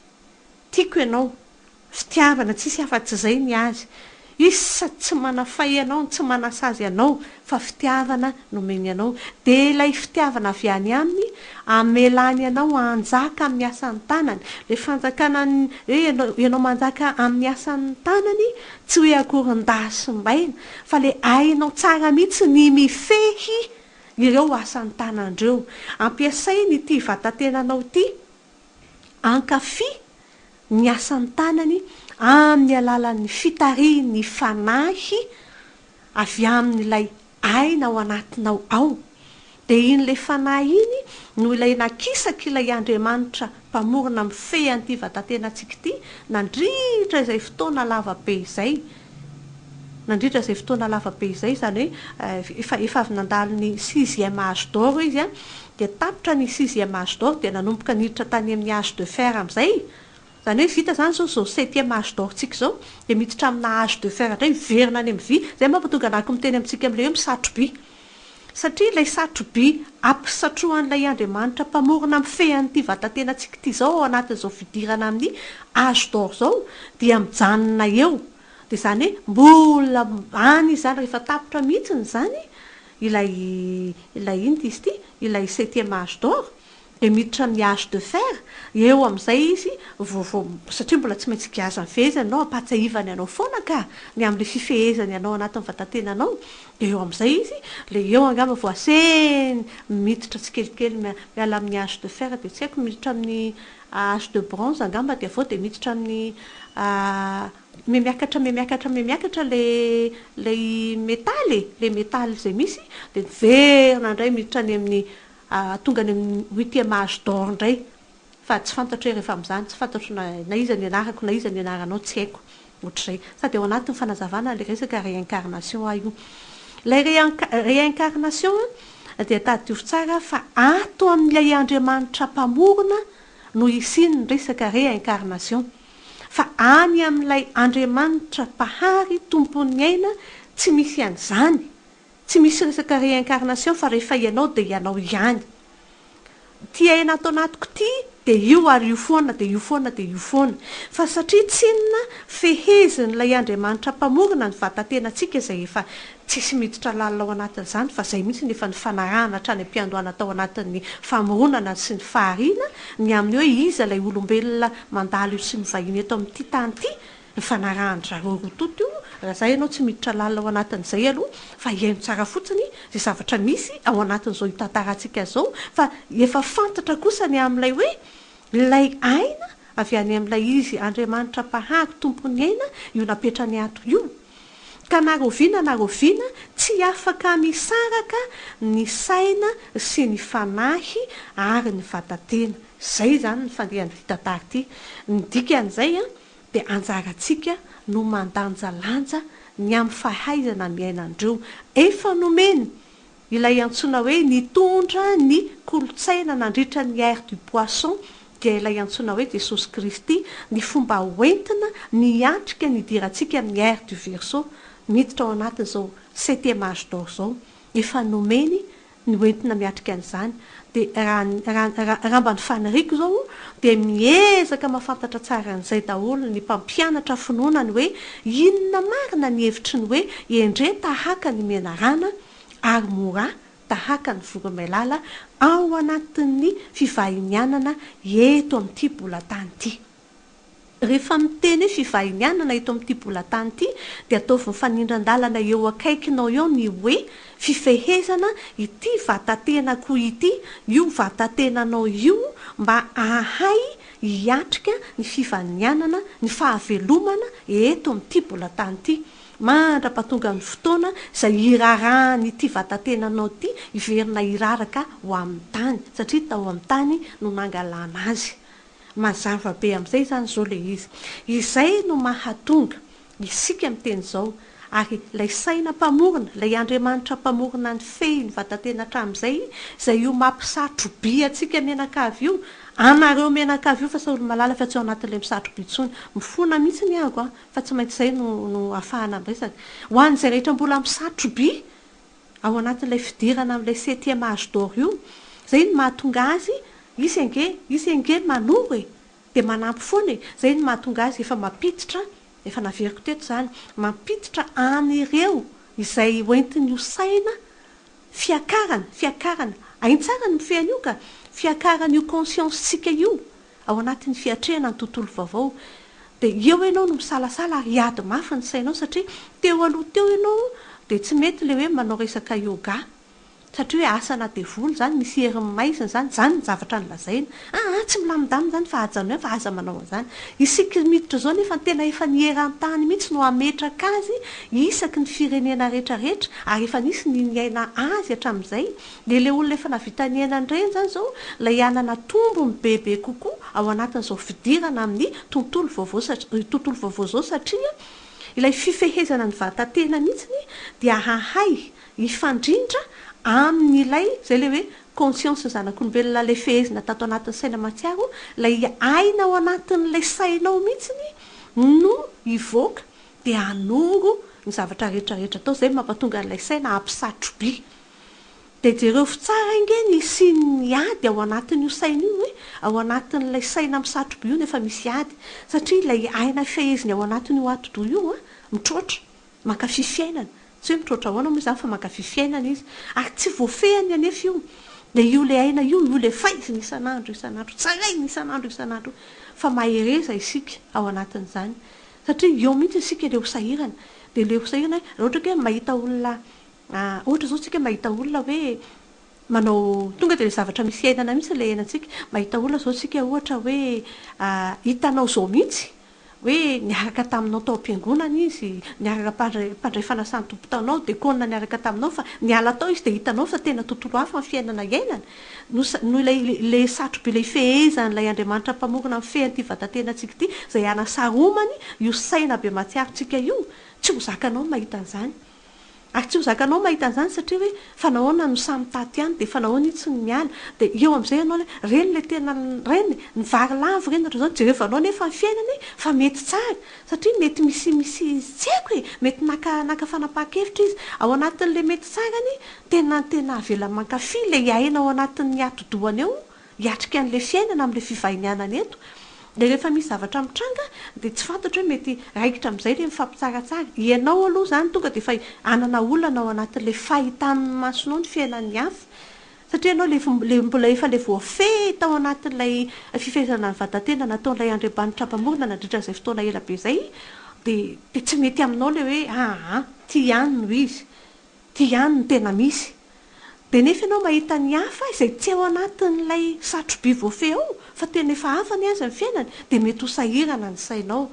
Tiako ianao. Fitiavana, tsisy afa-tsy izay ny Azy. Izy sady tsy manafay anao no tsy manasazy anao fa fitiavana no omeny anao. Dia ilay fitiavana avy any aminy amelany anao hanjaka amin'ny asan'ny tanany. Ilay fanjakana hoe ianao ianao manjaka amin'ny asan'ny tanany tsy hoe akory ndahy sy mbaina fa ilay hainao tsara mihitsy ny mifehy ireo asan'ny tanandreo. Ampiasainy ity vatatenanao ity hankafy ny asan'ny tanany amin'ny alalan'ny fitarihin'ny Fanahy avy amin'ilay aina ao anatinao ao. Dia iny ilay Fanahy iny no ilay nakisak'ilay Andriamanitra Mpamorona mifehy an'ity vatatenantsika ity nandritra izay fotoana lava be izay. Nandritra izay fotoana lava be izay, izany hoe efa efa avy nandalo ny sixième âge d'or izy an, dia tapitra ny sixième âge d'or dia nanomboka niditra tany amin'ny âge de fer amin'izay, izany hoe vita izany izao izao septième âge d'or tsika izao, dia miditra amina âge de fer indray, miverina any amin'ny vy, izay mampatonga anah ko miteny amintsika amin'ilay hoe misatro-by. Satria ilay satro-by ampisatrohan'ilay Andriamanitra Mpamorona mifehy an'ity vatatenantsika ity izao ao anatin'izao fidirana amin'ny âge d'or izao dia mijanona eo. Dia izany hoe mbola any izy izany rehefa tapitra mihitsiny izany ilay ilay inona izy ity? Ilay septième âge d'or dia miditra amin'ny âge de fer, eo amin'izay izy vao vao satria mbola tsy maintsy giazany fehezany ianao, ampahatsiahivany anao foana ka, ny amin'ilay fifehezany anao anatin'ny vatatenanao, dia eo amin'izay izy, ilay eo angamba vao asehiny miditra tsikelikely miala amin'ny âge de fer dia tsy haiko miditra amin'ny âge de bronze angamba dia avy eo dia miditra amin'ny Mihamiakatra mihamiakatra mihamiakatra le ilay metaly e, ilay metaly izay misy dia miverina indray miditra any amin'ny tonga any amin'ny huitième âge d'or indray fa tsy fantatro hoe rehefa amin'izany tsy fantatro na na iza ny anarako na iza ny anaranao tsy haiko ohatr'izay. Sady ao anatin'ny fanazavana ilay resaka réincarnation aho io. Ilay réincarnation dia tadidio tsara fa ato amin'ilay Andriamanitra mpamorona no hisian'ny resaka réincarnation. Fa any amin'ilay Andriamanitra Mpahary Tompon'ny aina tsy misy an'izany. Tsy misy resaka réincarnation fa rehefa ianao dia ianao ihany. Ity aina ato anatiko ity dia io ary io foana dia io foana dia io foana. Fa satria tsinona fehezin'ilay Andriamanitra Mpamorona ny vatatenantsika izay efa Tsisy miditra lalina ao anatin'izany fa izay mihitsy no efa nifanarahana hatrany am-piandohana tao anatin'ny famoronana sy ny fahariana ny amin'ny hoe iza ilay olombelona mandalo sy mivahiny eto amin'ity tany ity, nifanarahan-dry zareo roa tonta io, raha izay ianao tsy miditra lalina ao anatin'izay aloha fa hihaino tsara fotsiny izay zavatra misy ao anatin'izao hitantarantsika izao fa efa fantatra kosa ny amin'ilay hoe ilay aina avy any amin'ilay izy Andriamanitra Mpahary Tompon'ny aina io napetrany ato io. Ka na rahoviana na rahoviana tsy afaka misaraka ny saina sy ny fanahy ary ny vata-tena. Izay izany ny fandehan'ity tantara ity. Ny dikan'izay dia anjarantsika no mandanjalanja ny amin'ny fahaizana miaina an'ireo. Efa nomeny Ilay antsoina hoe nitondra ny kolontsaina nandritra ny ère du poisson dia ilay antsoina hoe Jesosy Kristy, ny fomba hoentina miatrika ny hidirantsika amin'ny ère du Verseau, miditra ao anatin'izao septième âge d'or izao, efa nomeny ny hoentina miatrika an'izany, dia raha raha raha mba ny faniriako izao dia miezaka mahafantatra tsara an'izay daholo ny mpampianatra finoana ny hoe inona marina ny hevitry ny hoe endre tahaka ny menarana ary mora tahaka ny voromailala ao anatin'ny fivahinianana eto amin'ity bolatany ity. Rehefa miteny hoe fivahinianana eto amin'ity bolatany ity dia ataovy mifanindran-dalana eo akaikinao eo ny hoe fifehezana ity vatatenako ity, io vatatenanao io mba hahay hiatrika ny fivahinianana, ny fahavelomana eto amin'ity bolatany ity. Mandra-pahatongan'ny fotoana izay hirarahan'ity vatatenanao ity hiverina hiraraka ho amin'ny tany, satria tao amin'ny tany no nangalana azy. Mazava be amin'izay izany izao ilay izy. Izay no mahatonga isika miteny izao, ary ilay saina mpamorona, ilay Andriamanitra mpamorona nifehy ny vatatena hatramin'izay, izay io mampisatro-by antsika mianakavy io, anareo mianakavy io fa sao olo-malala fa tsy ao anatin'ilay misatro-by intsony. Mifona mihitsy ny ago an! Fa tsy maintsy izay no no ahafahana miresaka. Ho an'izay rehetra mbola misatro-by ao anatin'ilay fidirana amin'ilay septième âge d'or io, izay no mahatonga azy, izy ange, izy ange manoro e! Dia manampy foana e! Izay no mahatonga azy efa mampiditra. Efa naveriko teto izany, mampiditra an'ireo izay hoentin'io saina fiakarana, fiakarana, hainy tsara ny mifehy an'io ka, fiakaran'io conscience-tsika io ao anatin'ny fiatrehana ny tontolo vaovao. Dia eo ianao no misalasala ary hiady mafy ny sainao satria teo aloha teo ianao dia tsy mety ilay hoe manao resaka yoga. Satria hoe asana devoly izany, misy herin'ny maizina izany, izany ny zavatra nolazaina. Aa tsy milamindamina izany fa ajanony any fa aza manao an'izany. Isika miditra izao nefa tena efa ny eran-tany mihitsy no hametraka azy isaky ny firenena rehetra rehetra ary efa nisy ny niaina azy hatramin'izay. Dia ilay olona efa nahavita niaina an'ireny izany izao ilay hanana tombony bebe kokoa ao anatin'izao fidirana amin'ny tontolo vaovao satria tontolo vaovao izao satria ilay fifehezana ny vata-tena mihitsy dia hahay hifandrindra amin'ilay, izay ilay hoe conscience zanak'olombelona ilay fehezina tato anatin'ny saina mahatsiaro, ilay aina ao anatin'ilay sainao mihitsiny no hivoaka dia hanoro ny zavatra rehetra rehetra atao, izay no mampatonga an'ilay saina hampisatro-by. Dia jereo tsara ange ny hisian'ny ady ao anatin'io saina io e, ao anatin'ilay saina misatro-by io nefa misy ady, satria ilay aina feheziny ao anatin'io atidoha io an, mitroatra. Mankafy fiainana. Tsy hoe mitroatra ahoana moa izany fa mankafy fiainana izy. Ary tsy voafehiny anefa io. Dia io ilay aina io, io ilay faiziny isan'andro isan'andro, tsarainy isan'andro isan'andro io. Fa mahereza isika ao anatin'izany. Satria eo mihitsy isika ilay ho sahirana. Dia ilay ho sahirana hoe, raha ohatra ka hoe mahita olona, ohatra izao isika mahita olona hoe manao, tonga dia ilay zavatra misy iainana mihitsy ilay iainantsika. Mahita olona izao isika ohatra hoe hitanao izao mihitsy hoe niaraka taminao tao am-piangonana izy, niaraka mpandray mpandray fanasan'ny Tompo taonao, dekona niaraka taminao fa niala tao izy dia hitanao fa tena tontolo hafa ny fiainana iainany, no sa noho ilay ilay satroby ilay ifehezan'ilay Andriamanitra Mpamorona mifehy an'ity vatatenantsika ity izay anasaromany io saina be mahatsiarontsika io, tsy ho zakanao ny mahita an'izany. Ary tsy ho zakanao mahita an'izany satria hoe fa nahoana no samy tato ihany dia fa nahoana io tsy miala dia eo amin'izay ianao hoe reny ilay tena reny ny vary lavo ireny ohatran'izao jerevanao nefa ny fiainany fa mety tsara satria mety misy misy tsy haiko e mety naka naka fanapahan-kevitra izy ao anatin'ilay mety tsarany tena tena avela mankafy ilay aina ao anatin'ny atidohany ao hiatrika an'ilay fiainana amin'ilay fivahinianana eto. Dia rehefa misy zavatra mitranga dia tsy fantatro hoe mety raikitra amin'izay ilay mifampitsaratsara. Ianao aloha izany tonga dia efa hanana olana ao anatin'ilay fahitan'ny masonao ny fiainan'ny hafa. Satria ianao ilay ilay mbola efa ilay voafehy tao anatin'ilay fifehezana ny vatan-tena nataon'ilay Andriamanitra Mpamorona nandritra an'izay fotoana ela be izay dia dia tsy mety aminao ilay hoe aa ity ihany no izy. Ity ihany no tena misy. Dia nefa ianao mahita ny hafa izay tsy ao anatin'ilay satroby voafehy ao fa tena efa hafa ny azy ny fiainany dia mety ho sahirana ny sainao.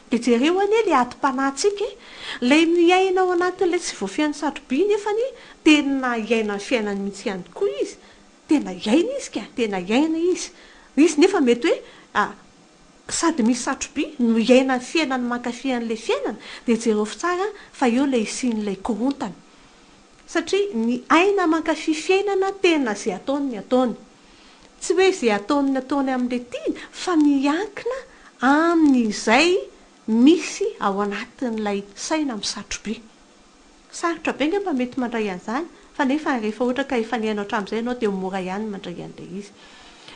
Dia jereo anie ilay adim-panahintsika e! Ilay miaina ao anatin'ilay tsy voafehin'ny satroby nefany tena hiaina ny fiainany mihitsy ihany koa izy. Tena hiaina izy ka! Tena hiaina izy. Izy nefa mety hoe sady misy satroby no hiaina ny fiainany mankafy an'ilay fiainana dia jereo tsara fa eo ilay hisian'ilay korontana. Satria ny aina mankafy fiainana tena ze ataony ny ataony. Tsy hoe ze ataony ny ataony amin'ilay tiany fa miankina amin'izay misy ao anatin'ilay saina misatroby. Sarotra be angamba mety mandray an'izany fa nefa rehefa ohatra ka efa nihaino hatramin'izay ianao dia ho mora ihany ny mandray an'ilay izy.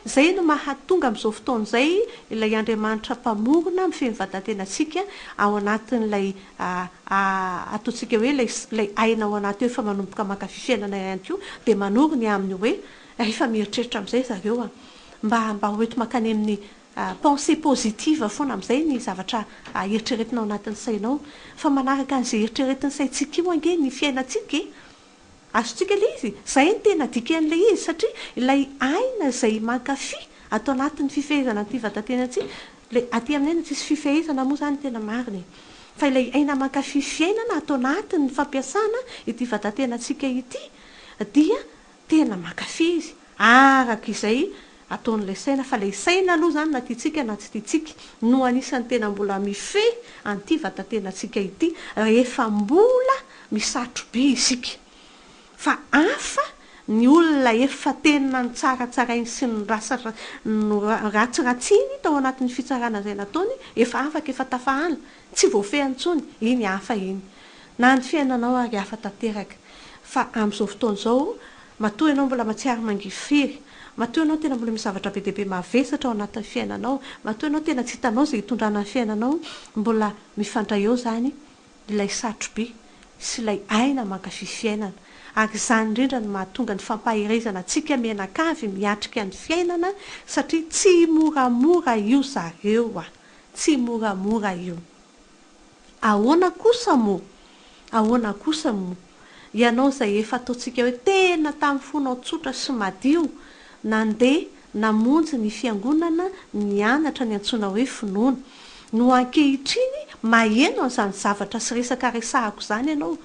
Izay no mahatonga amin'izao fotoana izay ilay Andriamanitra Mpamorona mifehy ny vatan-tenantsika ao anatin'ilay ataontsika hoe ilay ilay aina ao anaty ao efa manomboka mankafy fiainana ihany koa dia manoro ny amin'ny hoe rehefa mieritreritra amin'izay zareo a! mba mba ho ento mankany amin'ny Pensée positive foana amin'izay ny zavatra eritreretina ao anatin'ny sainao. Fa manaraka an'izay eritreretin'ny saintsika io ange ny fiainantsika e! Azontsika ilay izy? Izay no tena dikan'ilay izy satria ilay aina izay mankafy ato anatin'ny fifehezana an'ity vatan-tenantsika, ilay aty amin'ny aina tsisy fifehezana moa izany ny tena marina e! Fa ilay aina mankafy fiainana ato anatin'ny fampiasana ity vatan-tenantsika ity dia Tena mankafy izy araka izay ataon'ilay saina fa ilay saina aloha izany na tiantsika na tsy tiantsika no anisan'ny tena mbola mifehy an'ity vatatenantsika ity rehefa mbola misatro-by isika fa hafa ny olona efa tena nitsaratsarainy sy noratsiratsiny tao anatin'ny fitsarana izay nataony efa afaka efa tafahala Tsy voafehiny intsony iny hafa iny. Na ny fiainanao ary hafa tanteraka. Fa amin'izao fotoana izao, matoa ianao mbola mahatsiaro mangifiry, Matoa ianao tena mbola misy zavatra be dia be mavesatra ao anatin'ny fiainanao, matoa ianao tena tsy hitanao izay hitondrana ny fiainanao, mbola mifandray eo izany ilay satroby sy ilay aina mankafy fiainana. Ary izany indrindra no mahatonga ny fampaherezana antsika mianakavy miatrika ny fiainana satria tsy moramora io zareo a! Tsy moramora io. Ahoana kosa moa? Ahoana kosa moa? Ianao izay efa ataontsika hoe tena tamin'ny fonao tsotra sy madio, nandeha namonjy ny fiangonana nianatra ny antsoina hoe finoana, no ankehitriny maheno an'izany zavatra sy resaka resahako izany ianao,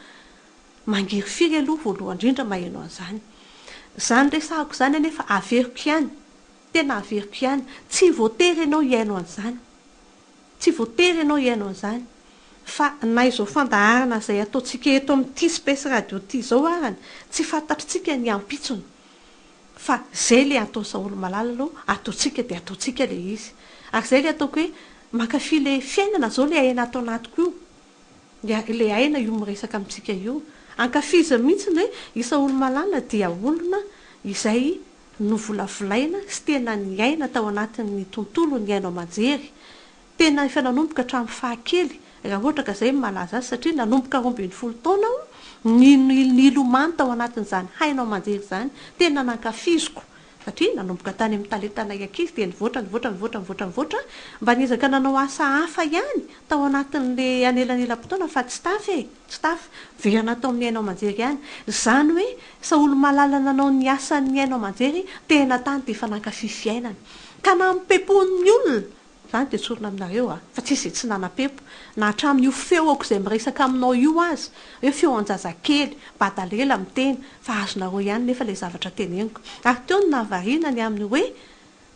mangirifiry aloha voalohany indrindra maheno an'izany. Izany resahako izany anefa averiko ihany, tena averiko ihany, tsy voatery ianao hihaino an'izany. Tsy voatery ianao hihaino an'izany fa na izao fandaharana izay ataontsika eto amin'ity Space Radio ity izao arany tsy fantatritsika ny ampitsony fa izay ilay atao Saolo-malala aloha ataontsika dia ataontsika ilay izy ary izay ilay ataoko hoe mankafy ilay fiainana izao ilay aina ato anatiko io ilay aina io miresaka amintsika io ankafiziny mihitsy ny hoe i Saolo-malala dia olona izay novolavolaina sy tena niaina tao anatin'ny tontolon'ny haino aman-jery. Tena efa nanomboka hatramin'ny fahakely, raha ohatra ka izay no mahalaza azy, satria nanomboka 12 taona aho nilomano tao anatin'izany haino aman-jery izany. Tena nankafiziko, satria nanomboka tany amin'ny talentanay ankizy dia nivoatra, nivoatra, nivoatra, nivoatra, nivoatra, mba niezaka nanao asa hafa ihany tao anatin'ilay anelanelam-potoana fa tsy tafa e! Tsy tafa. Miverina tao amin'ny haino aman-jery ihany. Izany hoe Saolo-malala nanao ny asan'ny haino aman-jery tena tany dia efa nankafy fiainana. Ka nampipepoan'ny olona. Izany dia tsorina aminareo a! Fa tsisy izay tsy nanampepo. Na hatramin'io feoko izay miresaka aminao io aza, hoe feon-jazakely, badalela miteny, fa azonareo ihany nefa ilay zavatra teneniko. Ary teo no nahavariana ny amin'ny hoe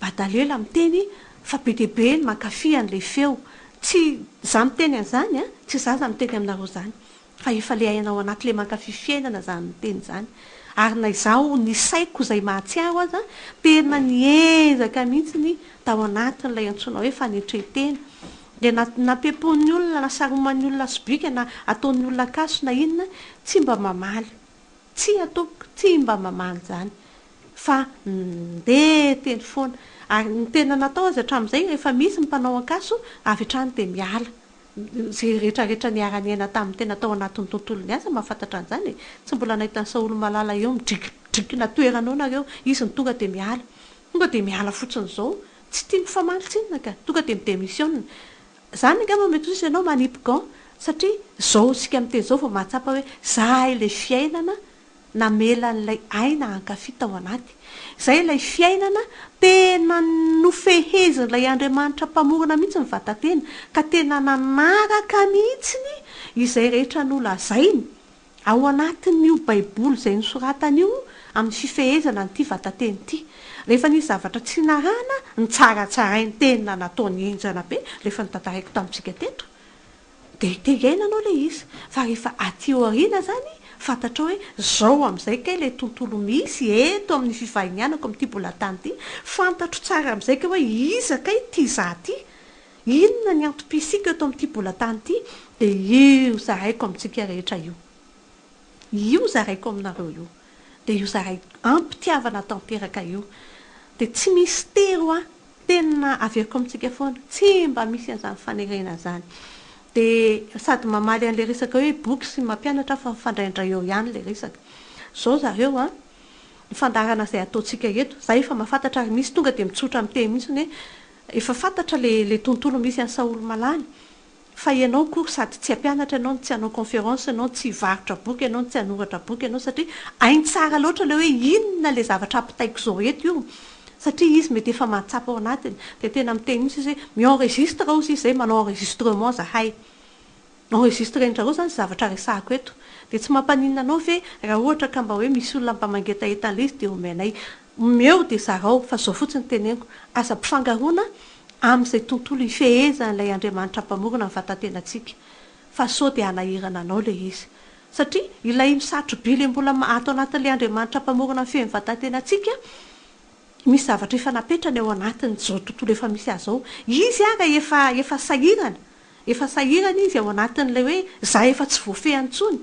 Badalela miteny fa be dia be ny mankafy an'ilay feo. Tsy za miteny an'izany an, tsy za zany miteny aminareo zany. Fa efa le aina ao anaty le mankafy fiainana zany miteny zany. Ary na izaho ny saiko izay mahatsiaro aza tena niezaka mihitsy tao anatin'ilay antsoina hoe fanetren-tena. Dia na nampepoin'ny olona na saroman'ny olona sobika na ataon'ny olona kaso na inona tsy mba mamaly. Tsia tompoko, tsy mba mamaly izany fa ndeha teny foana. Ary ny tena natao aza hatramin'izay rehefa misy ny mpanao ankaso avy hatrany dia miala. Izay rehetra rehetra niara-niaina tamin'ny tena tao anatin'ny tontolon'ny asa mahafantatra an'izany e. Tsy mbola nahita an'i Saolo Malala eo midrikidrikina toerana eo nareo, izy no tonga dia miala. Tonga dia miala fotsiny izao. Tsy tia mifamaly tsinona ka. Tonga dia mi-demissionne. Zany angamba mety ho izy ianao manipy gant satria zao isika miteny zao vao mahatsapa hoe za ilay fiainana namela an'ilay aina hankafy tao anaty. Zay ilay fiainana tena nofehezin'ilay Andriamanitra mpamorona mihitsy ny vatan-tena ka tena nanaraka mihitsiny izay rehetra nolazainy Ao anatin'io Baiboly izay nosoratany io amin'ny fifehezana an'ity vatan-teny ity. Rehefa nisy zavatra tsy narahana, nitsaratsarainy tena nataony henjana be, rehefa notantaraiko tamintsika teto, dia te hiaina anao ilay izy. Fa rehefa aty aoriana izany, fantatrao hoe izao amin'izay kay ilay tontolo misy eto amin'ny fivahinianako amin'ity bolan-tany ity, fantatro tsara amin'izay kay hoe iza kay ity izaho ity, Inona ny antom-pisiako eto amin'ity bolan-tany ity? Dia io zaraiko amintsika rehetra io. Io zaraiko aminareo io. Dia io zaraiko am-pitiavana tanteraka io. Dia tsy misy tery hoa, tena averiko amintsika foana, tsy mba misy an'izany fanerena izany. Dia sady mamaly an'ilay resaka hoe boky sy mampianatra aho fa mifandraindray eo ihany ilay resaka. Izao zareo an, ny fandaharana izay ataontsika eto, izaho efa mahafantatra ary misy tonga dia mitsotra miteny mihitsy hoe Efa fantatra le le tontolo misy an'i Saoly Malala fa ianao akory sady tsy hampianatra ianao no tsy hanao conférence ianao no tsy hivarotra boky ianao no tsy hanoratra boky ianao satria hainy tsara loatra le hoe inona le zavatra ampitaiko izao eto io satria izy mety efa mahatsapa ao anatiny dia tena miteny mihitsy izy hoe mi-enregistre hozy izy zay manao enregistrement zahay Enregistrer-ndrareo zany zavatra resahako eto. Dia tsy mampaninona anao ve raha ohatra ka mba hoe misy olona mba mangetaheta an'ilay izy dia omenay. Omeo dia zarao fa zao fotsiny teneniko, aza ampifangaroana amin'izay tontolo ifehezan'ilay Andriamanitra mpamorona ny vatan-tenantsika fa sao dia hanahirana anao ilay izy. Satria ilay misatro-by ilay mbola ato anatin'ilay Andriamanitra mpamorona mifehy ny vatan-tenantsika, misy zavatra efa napetrany ao anatin'izao tontolo efa misy azy izao. Izy ara efa efa sahirana Efa sahirana izy ao anatin'ilay hoe za efa tsy voafehy intsony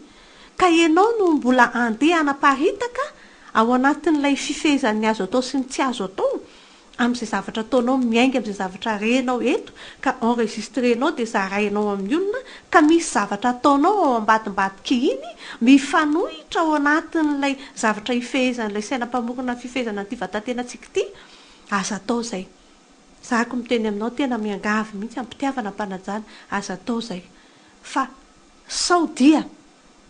ka ianao no mbola andeha hanaparitaka Ao anatin'ilay fifehezan'ny azo atao sy ny tsy azo atao, amin'izay zavatra ataonao miainga amin'izay zavatra renao eto ka enregistrer-nao dia zarainao amin'ny olona ka misy zavatra ataonao ao ambadimbadika iny mifanohitra ao anatin'ilay zavatra ifehezan'ilay saina mpamorona ny fifehezana an'ity vatatenantsika ity, aza atao izay. Zahako miteny aminao tena miangavy mihitsy am-pitiavana am-panajana, aza atao izay. Fa sao dia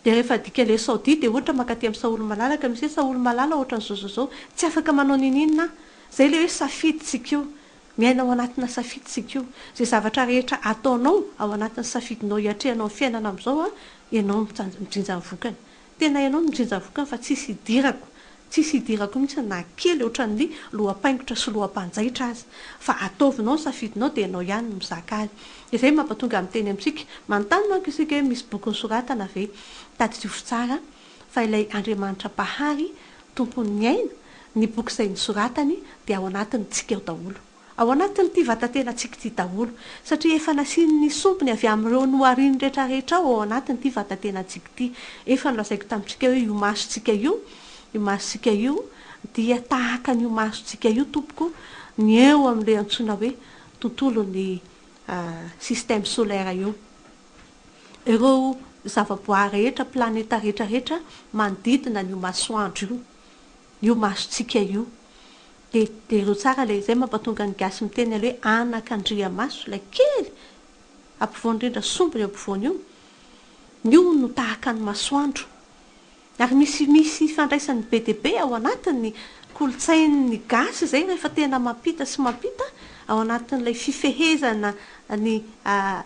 Dia rehefa adika ilay Saodia dia ohatra mankaty amin'ny Saoly malalaka misy hoe Saoly malala ohatran'izao izao izao, tsy afaka manao n'inon'inona aho. Izay ilay hoe safidy tsika io. Miaina ao anatina safidy tsika io. Izay zavatra rehetra ataonao ao anatin'ny safidinao hiatrehanao ny fiainana amin'izao an, ianao no mijinja ny vokany. Tena ianao no mijinja ny vokany fa tsisy idirako. Tsisy idirako mihitsy na kely ohatran'ny loha-paingotra sy loha-panjaitra aza. Fa ataovinao ny safidinao dia ianao ihany no mizaka azy. Izay no mampatonga miteny amintsika. Manontany manko isika hoe misy boky nosoratana ve? Tadidiovy tsara fa ilay Andriamanitra Mpahary, Tompon'ny aina, ny boky izay nosoratany dia ao anatin'ny tsika ao daholo. Ao anatin'ity vatatenantsika ity daholo. Satria efa nasiany ny sompiny avy amin'ireo nohariny rehetrarehetra ao ao anatin'ity vatatenantsika ity. Efa nolazaiko tamintsika hoe io masontsika io, io masontsika io dia tahaka an'io masontsika io tompoko ny eo amin'ilay antsoina hoe tontolon'ny système solaire io. Ireo zavaboary rehetra, planeta rehetrarehetra manodidina an'io masoandro io, io masontsika io. Dia jereo tsara ilay, izay mampatonga ny gasy miteny ilay hoe anakandriamaso, ilay kely ampovoany indrindra, sombiny eo ampovoany io, io no tahaka ny masoandro. Ary misy misy ifandraisany be dia be ao anatin'ny kolontsain'ny gasy izay rehefa tena mampita sy mampita ao anatin'ilay fifehezana ny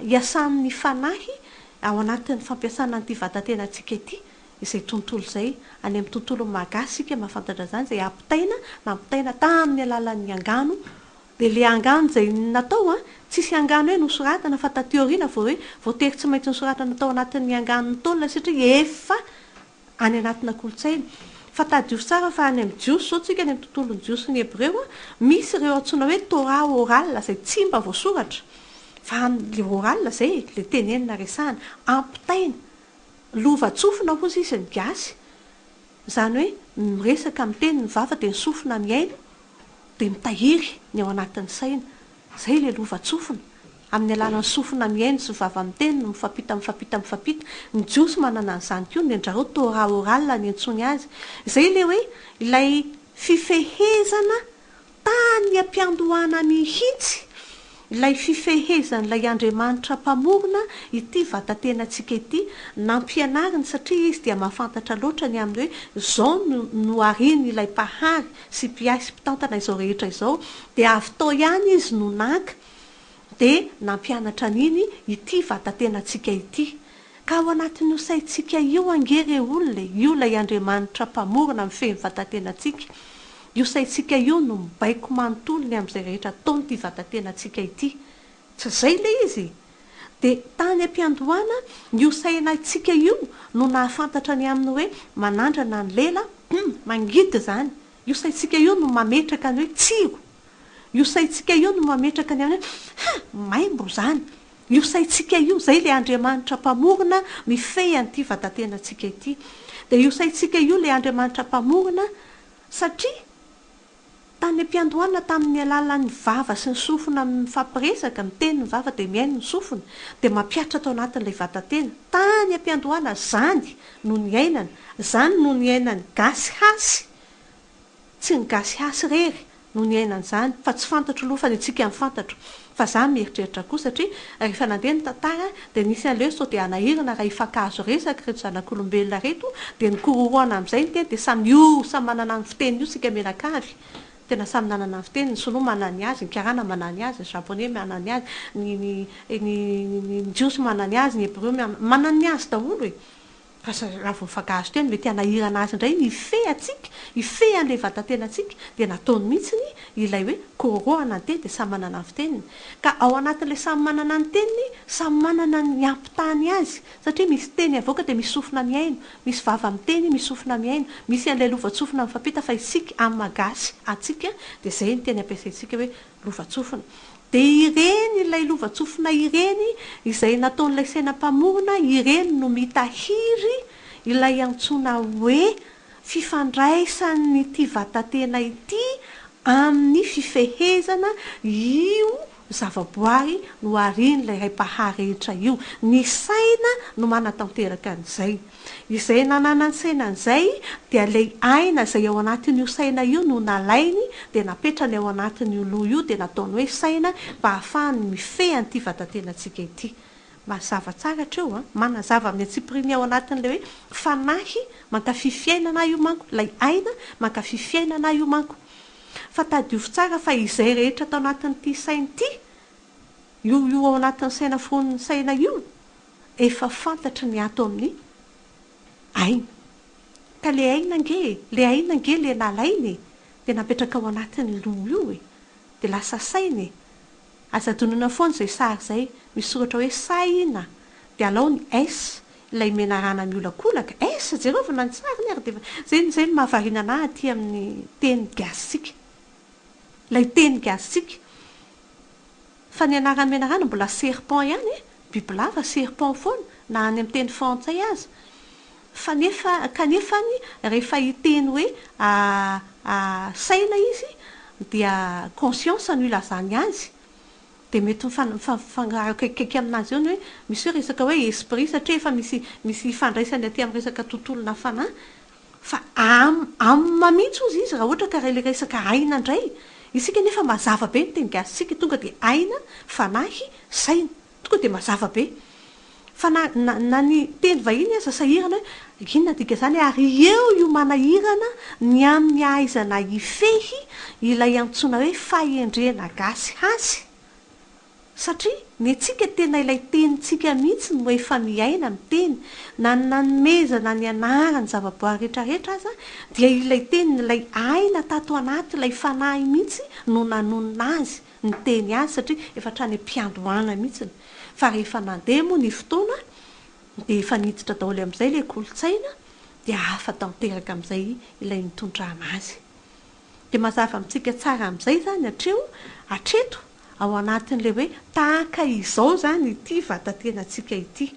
iasan'ny fanahy ao anatin'ny fampiasana an'ity vatatenantsika ity izay tontolo izay. Any amin'ny tontolon'ny maha gasy isika mahafantatra an'izany izay ampitaina nampitaina tamin'ny alalan'ny angano dia ilay angano izay natao an, tsisy angano hoe nosoratana fa taty aoriana vao hoe voatery tsy maintsy nosoratana tao anatin'ny anganon'ny Ntaolo satria efa any anatina kolontsaina. Fa tadidio tsara fa any amin'ny Jiosy izao tsika any amin'ny tontolon'ny Jiosy sy ny Hebreo an, misy ireo antsoina hoe Torah orale izay tsy mba voasoratra fa ilay orale izay e, ilay tenenina resahana, ampitaina, lova-tsofina hozy izy ny gasy, izany hoe miresaka miteny ny vava dia ny sofina mihaino, dia mitahiry ny ao anatin'ny saina. Izay ilay lova-tsofina. Amin'ny alalan'ny sofina mihaino sy vava miteny no mifampita mifampita mifampita. Ny Jiosy manana an'izany koa, ny an-dRareo Torah orale ny antsoiny azy. Izay ilay hoe ilay fifehezana tany am-piandohana mihitsy, ilay fifehezan'ilay Andriamanitra Mpamorona ity vatatenantsika ity, nampianariny satria Izy dia mahafantatra loatra ny amin'ny hoe izao no noharian'ilay Mpahary sy mpiahy sy mpitantana izao rehetra izao, dia avy tao ihany izy no naka dia nampianatra an'iny ity vatatenantsika ity. Ka ao anatin'io saintsika io ange re olona e, io ilay Andriamanitra mpamorona mifehy ny vatatenantsika. Io saintsika io no mibaiko manontolo ny amin'izay rehetra ataon'ity vatatenantsika ity. Tsy izay ilay izy? Dia tany am-piandohana, io sainantsika io no nahafantatra ny amin'ny hoe manandrana ny lela, hum, mangidy izany. Io saintsika io no mametraka ny hoe tsiro. Io saintsika io no mametraka ny amin'ny hoe ha, maimbo izany. Io saintsika io, izay ilay Andriamanitra Mpamorona mifehy an'ity vatatenantsika ity. Dia io saintsika io ilay Andriamanitra Mpamorona satria Tany am-piandohana tamin'ny alalan'ny vava sy ny sofina mifampiresaka, miteny ny vava dia mihaino ny sofina, dia mampihatra tao anatin'ilay vatan-tena. Tany am-piandohana izany no niainana, izany no niainan'ny gasy hasy, tsy ny gasy hasy irery no niaina an'izany fa tsy fantatro aloha fa ny antsika no fantatro. Fa za mieritreritra koa satria rehefa nandeha ny tantara dia nisy an'ilay hoe sao dia hanahirana raha hifankahazo resaka ireto zanak'olombelona ireto dia nikororohana amin'izay ny teny dia samy io samy manana ny fiteniny io isika mianakavy tena samy nanana ny fiteniny ny sinoa manana ny azy ny karana manana ny azy ny japonais manana ny azy ny ny ny ny jiosy manana ny azy ny hebreo manana ny azy daholo e. Fa raha vao mifankahazo teny mety hanahirana azy indray ny hifehy antsika, hifehy an'ilay vatatenantsika, dia nataony mihitsy ilay hoe kororohana ny teny dia samy manana ny fiteniny. Ka ao anatin'ilay samy manana ny teniny, samy manana ny hampitany azy, satria misy teny avoaka dia misy sofina mihaino, misy vava miteny, misy sofina mihaino, misy an'ilay lovantsofina mifampita fa isika amin'ny maha gasy antsika dia izay ny teny ampiasaintsika hoe lovantsofina. Dia ireny ilay lovantsofina ireny izay nataon'ilay saina mpamorona, ireny no mitahiry ilay antsoina hoe Fifandraisan'ity vatatena ity amin'ny fifehezana io zavaboary noharian'ilay Ray Mpahary rehetra io. Ny saina no manatanteraka an'izay. Izay nananany saina an'izay dia ilay aina izay ao anatin'io saina io no nalainy dia napetrany ao anatin'io loha io dia nataony hoe saina mba hahafahany mifehy an'ity vatatenantsika ity. Mazava tsara hatreo an! Manazava amin'ny antsipiriany ao anatin'ilay hoe fanahy mankafy fiainana io manko, ilay aina mankafy fiainana io manko. Fa tadiovy tsara fa izay rehetra ato anatin'ity saina ity, io io ao anatin'ny saina foronon'ny saina io, efa fantatry ny ato amin'ny aina. Ka le aina ange e, le aina ange le nalaina e, dia napetraka ao anatin'ny loha io e, dia lasa saina e. Aza adinoina foana izay sary izay, misy soratra hoe saina, dia alao ny S, ilay menarana miolakolaka, S, jerovana ny sariny ary dia efa, izay izay no mahavariana anah aty amin'ny teny gasintsika. Ilay teny gasintsika. Fa ny anaran'ny menarana mbola serpent ihany e, bibilava, serpent foana, na any amin'ny teny frantsay aza. Fa nefa, kanefany rehefa hiteny hoe saina izy dia conscience no ilazany azy. Dia mety mifangaro akaikikaiky aminazy eo ny hoe misy hoe resaka hoe esprit satria efa misy misy ifandraisany aty amin'ny resaka tontolona fanahy. Fa âme, âme mihitsy hozy izy raha ohatra ka ilay resaka aina indray. Isika nefa mazava be ny teny gasintsika, tonga dia aina, fanahy, saina. Tonga dia mazava be. Fa na na na ny teny vahiny aza sahirana hoe inona dika izany ary eo io manahirana ny amin'ny hahaizana hifehy ilay antsoina hoe fahendrena gasy hasy satria ny antsika tena ilay tenintsika mihitsy no efa miaina miteny na ny nanomezana ny anaran'ny zavaboary rehetra rehetra aza dia ilay teny ilay aina tato anaty ilay fanahy mihitsy no nanonona azy niteny azy satria efa hatrany am-piandohana mihitsiny fa rehefa nandeha moa ny fotoana dia efa niditra daholo amin'izay ilay kolontsaina dia hafa tanteraka amin'izay ilay nitondrana azy. Dia mazava amintsika tsara amin'izay izany hatreo hatreto ao anatin'ilay hoe tahaka izao izany ity vatatenantsika ity.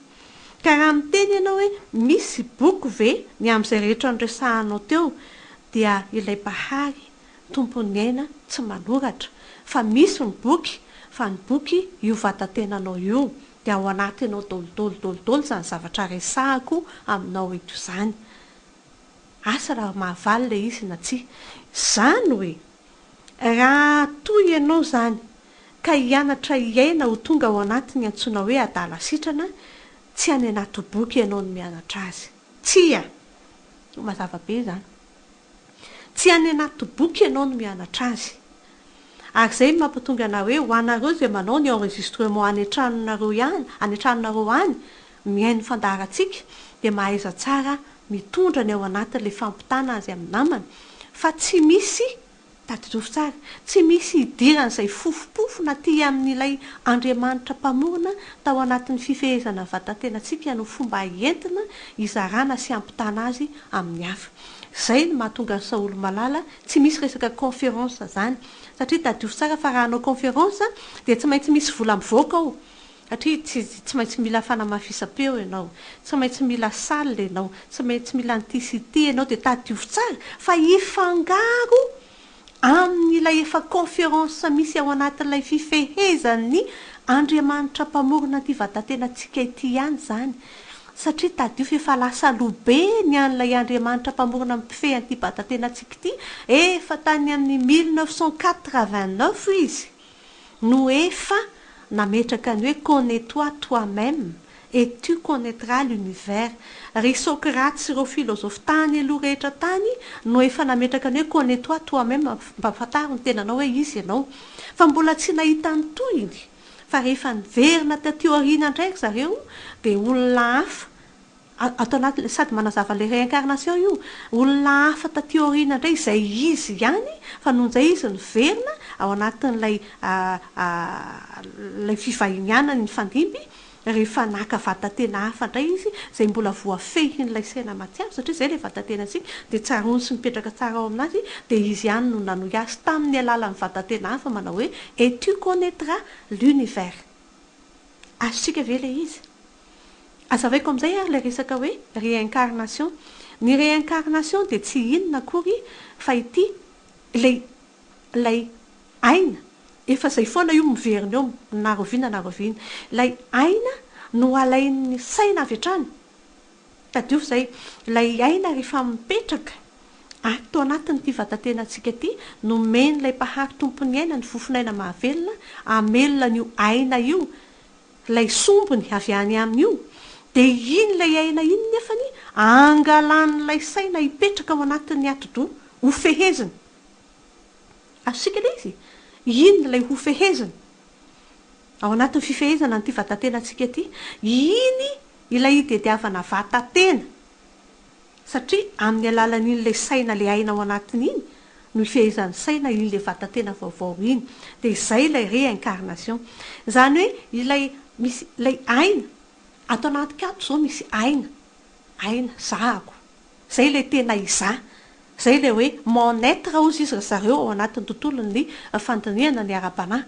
Ka raha miteny ianao hoe misy boky ve ny amin'izay rehetra noresahanao teo dia ilay Mpahary Tompon'ny aina tsy manoratra fa misy ny boky fa ny boky io vatatenanao io dia ao anatinao dolidoly dolidoly izany zavatra resahako aminao eto izany. Asa raha mahavaly ilay izy na tsia. Izany hoe raha toa ianao izany ka hianatra hiaina ho tonga ao anatin'ny antsoina hoe adala sitrana, tsy any anaty boky ianao no mianatra azy. Tsia! Mazava be izany. Tsy any anaty boky ianao no mianatra azy. Ary izay no mampatonga anah hoe ho anareo izay manao ny enregistrement any an-tranonareo ihany, any an-tranonareo any, mihaino ny fandaharantsika, dia mahaiza tsara mitondra ny ao anatin'ilay fampitana azy amin'ny namana, fa tsy misy Tadirovy tsara, tsy misy idiran'izay fofompofona aty amin'ilay Andriamanitra Mpamorona tao anatin'ny fifehezana ny vatan-tenantsika no fomba entina hizarana sy hampitana azy amin'ny hafa. Izay no mahatonga an'i Saoly malala, tsy misy resaka conférence zany, satria tadiovy tsara fa raha hanao conférence dia tsy maintsy misy vola mivoaka ao, satria tsy tsy maintsy mila fanamafisam-peo ianao, tsy maintsy mila salle ianao, tsy maintsy mila an'ity sy ity ianao dia tadiovy tsara fa hifangaro amin'ilay efa conférence misy ao anatin'ilay fifehezan'ny Andriamanitra Mpamorona an'ity vatatenantsika ity ihany izany satria tadidio fa efa lasa aloha be ny an'ilay Andriamanitra Mpamorona mpifehy an'ity vatatenantsika ity, efa tany amin'ny 1989 izy no efa nametraka ny hoe connais-toi toi-même et tu connaîtras l'univers. Ry Socrate sy ireo filozofy tany aloha rehetra tany no efa nametraka ny hoe connais-toi toi-même, mba fantaro ny tenanao hoe iza ianao. Fa mbola tsy nahita ny tohiny fa rehefa niverina taty aoriana indray ry zareo dia olona hafa Ato anatin'ilay sady manazava ilay réincarnation io, olona hafa taty aoriana indray izay izy ihany fa noho izay izy niverina ao anatin'ilay ilay fivahinianany nifandimby rehefa naka vata-tena hafa indray izy izay mbola voafehin'ilay saina mahatsiaro satria izay ilay vata-tenantsika dia tsaroany sy mipetraka tsara ao aminazy dia izy ihany no nanohy azy tamin'ny alalan'ny vata-tena hafa manao hoe et tu connaîtras l'univers. Azontsika ve ilay izy? Azavaiko amin'izay ary ilay resaka hoe réincarnation. Ny réincarnation dia tsy inona akory fa ity ilay ilay aina, efa izay foana io miverina eo na rahoviana na rahoviana. Ilay aina no alain'ny saina avy hatrany. Tadidio izay, ilay aina rehefa mipetraka ato anatin'ity vatatenantsika ity, nomen'ilay Mpahary Tompon'ny aina ny fofon'aina mahavelona, hamelona an'io aina io, ilay sombiny avy any aminy io, dia iny ilay aina iny nefany angalan'ilay saina hipetraka ao anatin'ny atidoha, hofeheziny. Azontsika ilay izy? Iny ilay hofeheziny. Ao anatin'ny fifehezana an'ity vatatenantsika ity, iny ilay itediavana vatatena. Satria amin'ny alalan'iny ilay saina ilay aina ao anatiny iny no ifehezan'ny saina iny ilay vata-tena vaovao iny. Dia izay ilay réincarnation. Izany hoe ilay misy ilay aina, ato anatiko ato izao misy aina, aina, zahako. Izay ilay tena izaho. Izay ilay hoe mon être hozy izy ry zareo ao anatin'ny tontolon'ny fandinihana ny ara-panahy.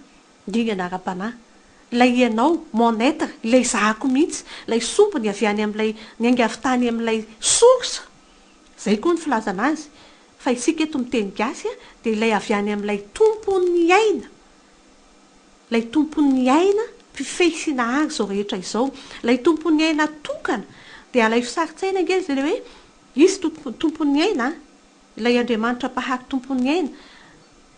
Dingana ara-panahy. Ilay ianao, mon être, ilay zahako mihitsy, ilay sombiny avy any amin'ilay, niainga avy tany amin'ilay source, izay koa ny filazana azy, fa isika eto miteny gasy dia ilay avy any amin'ilay tompon'ny aina, ilay tompon'ny aina mpifehy sy nahary izao rehetra izao, ilay tompon'ny aina tokana, dia alaivo sary an-tsaina ange izay ilay hoe izy tompon'ny aina, ilay Andriamanitra mpahary tompon'ny aina,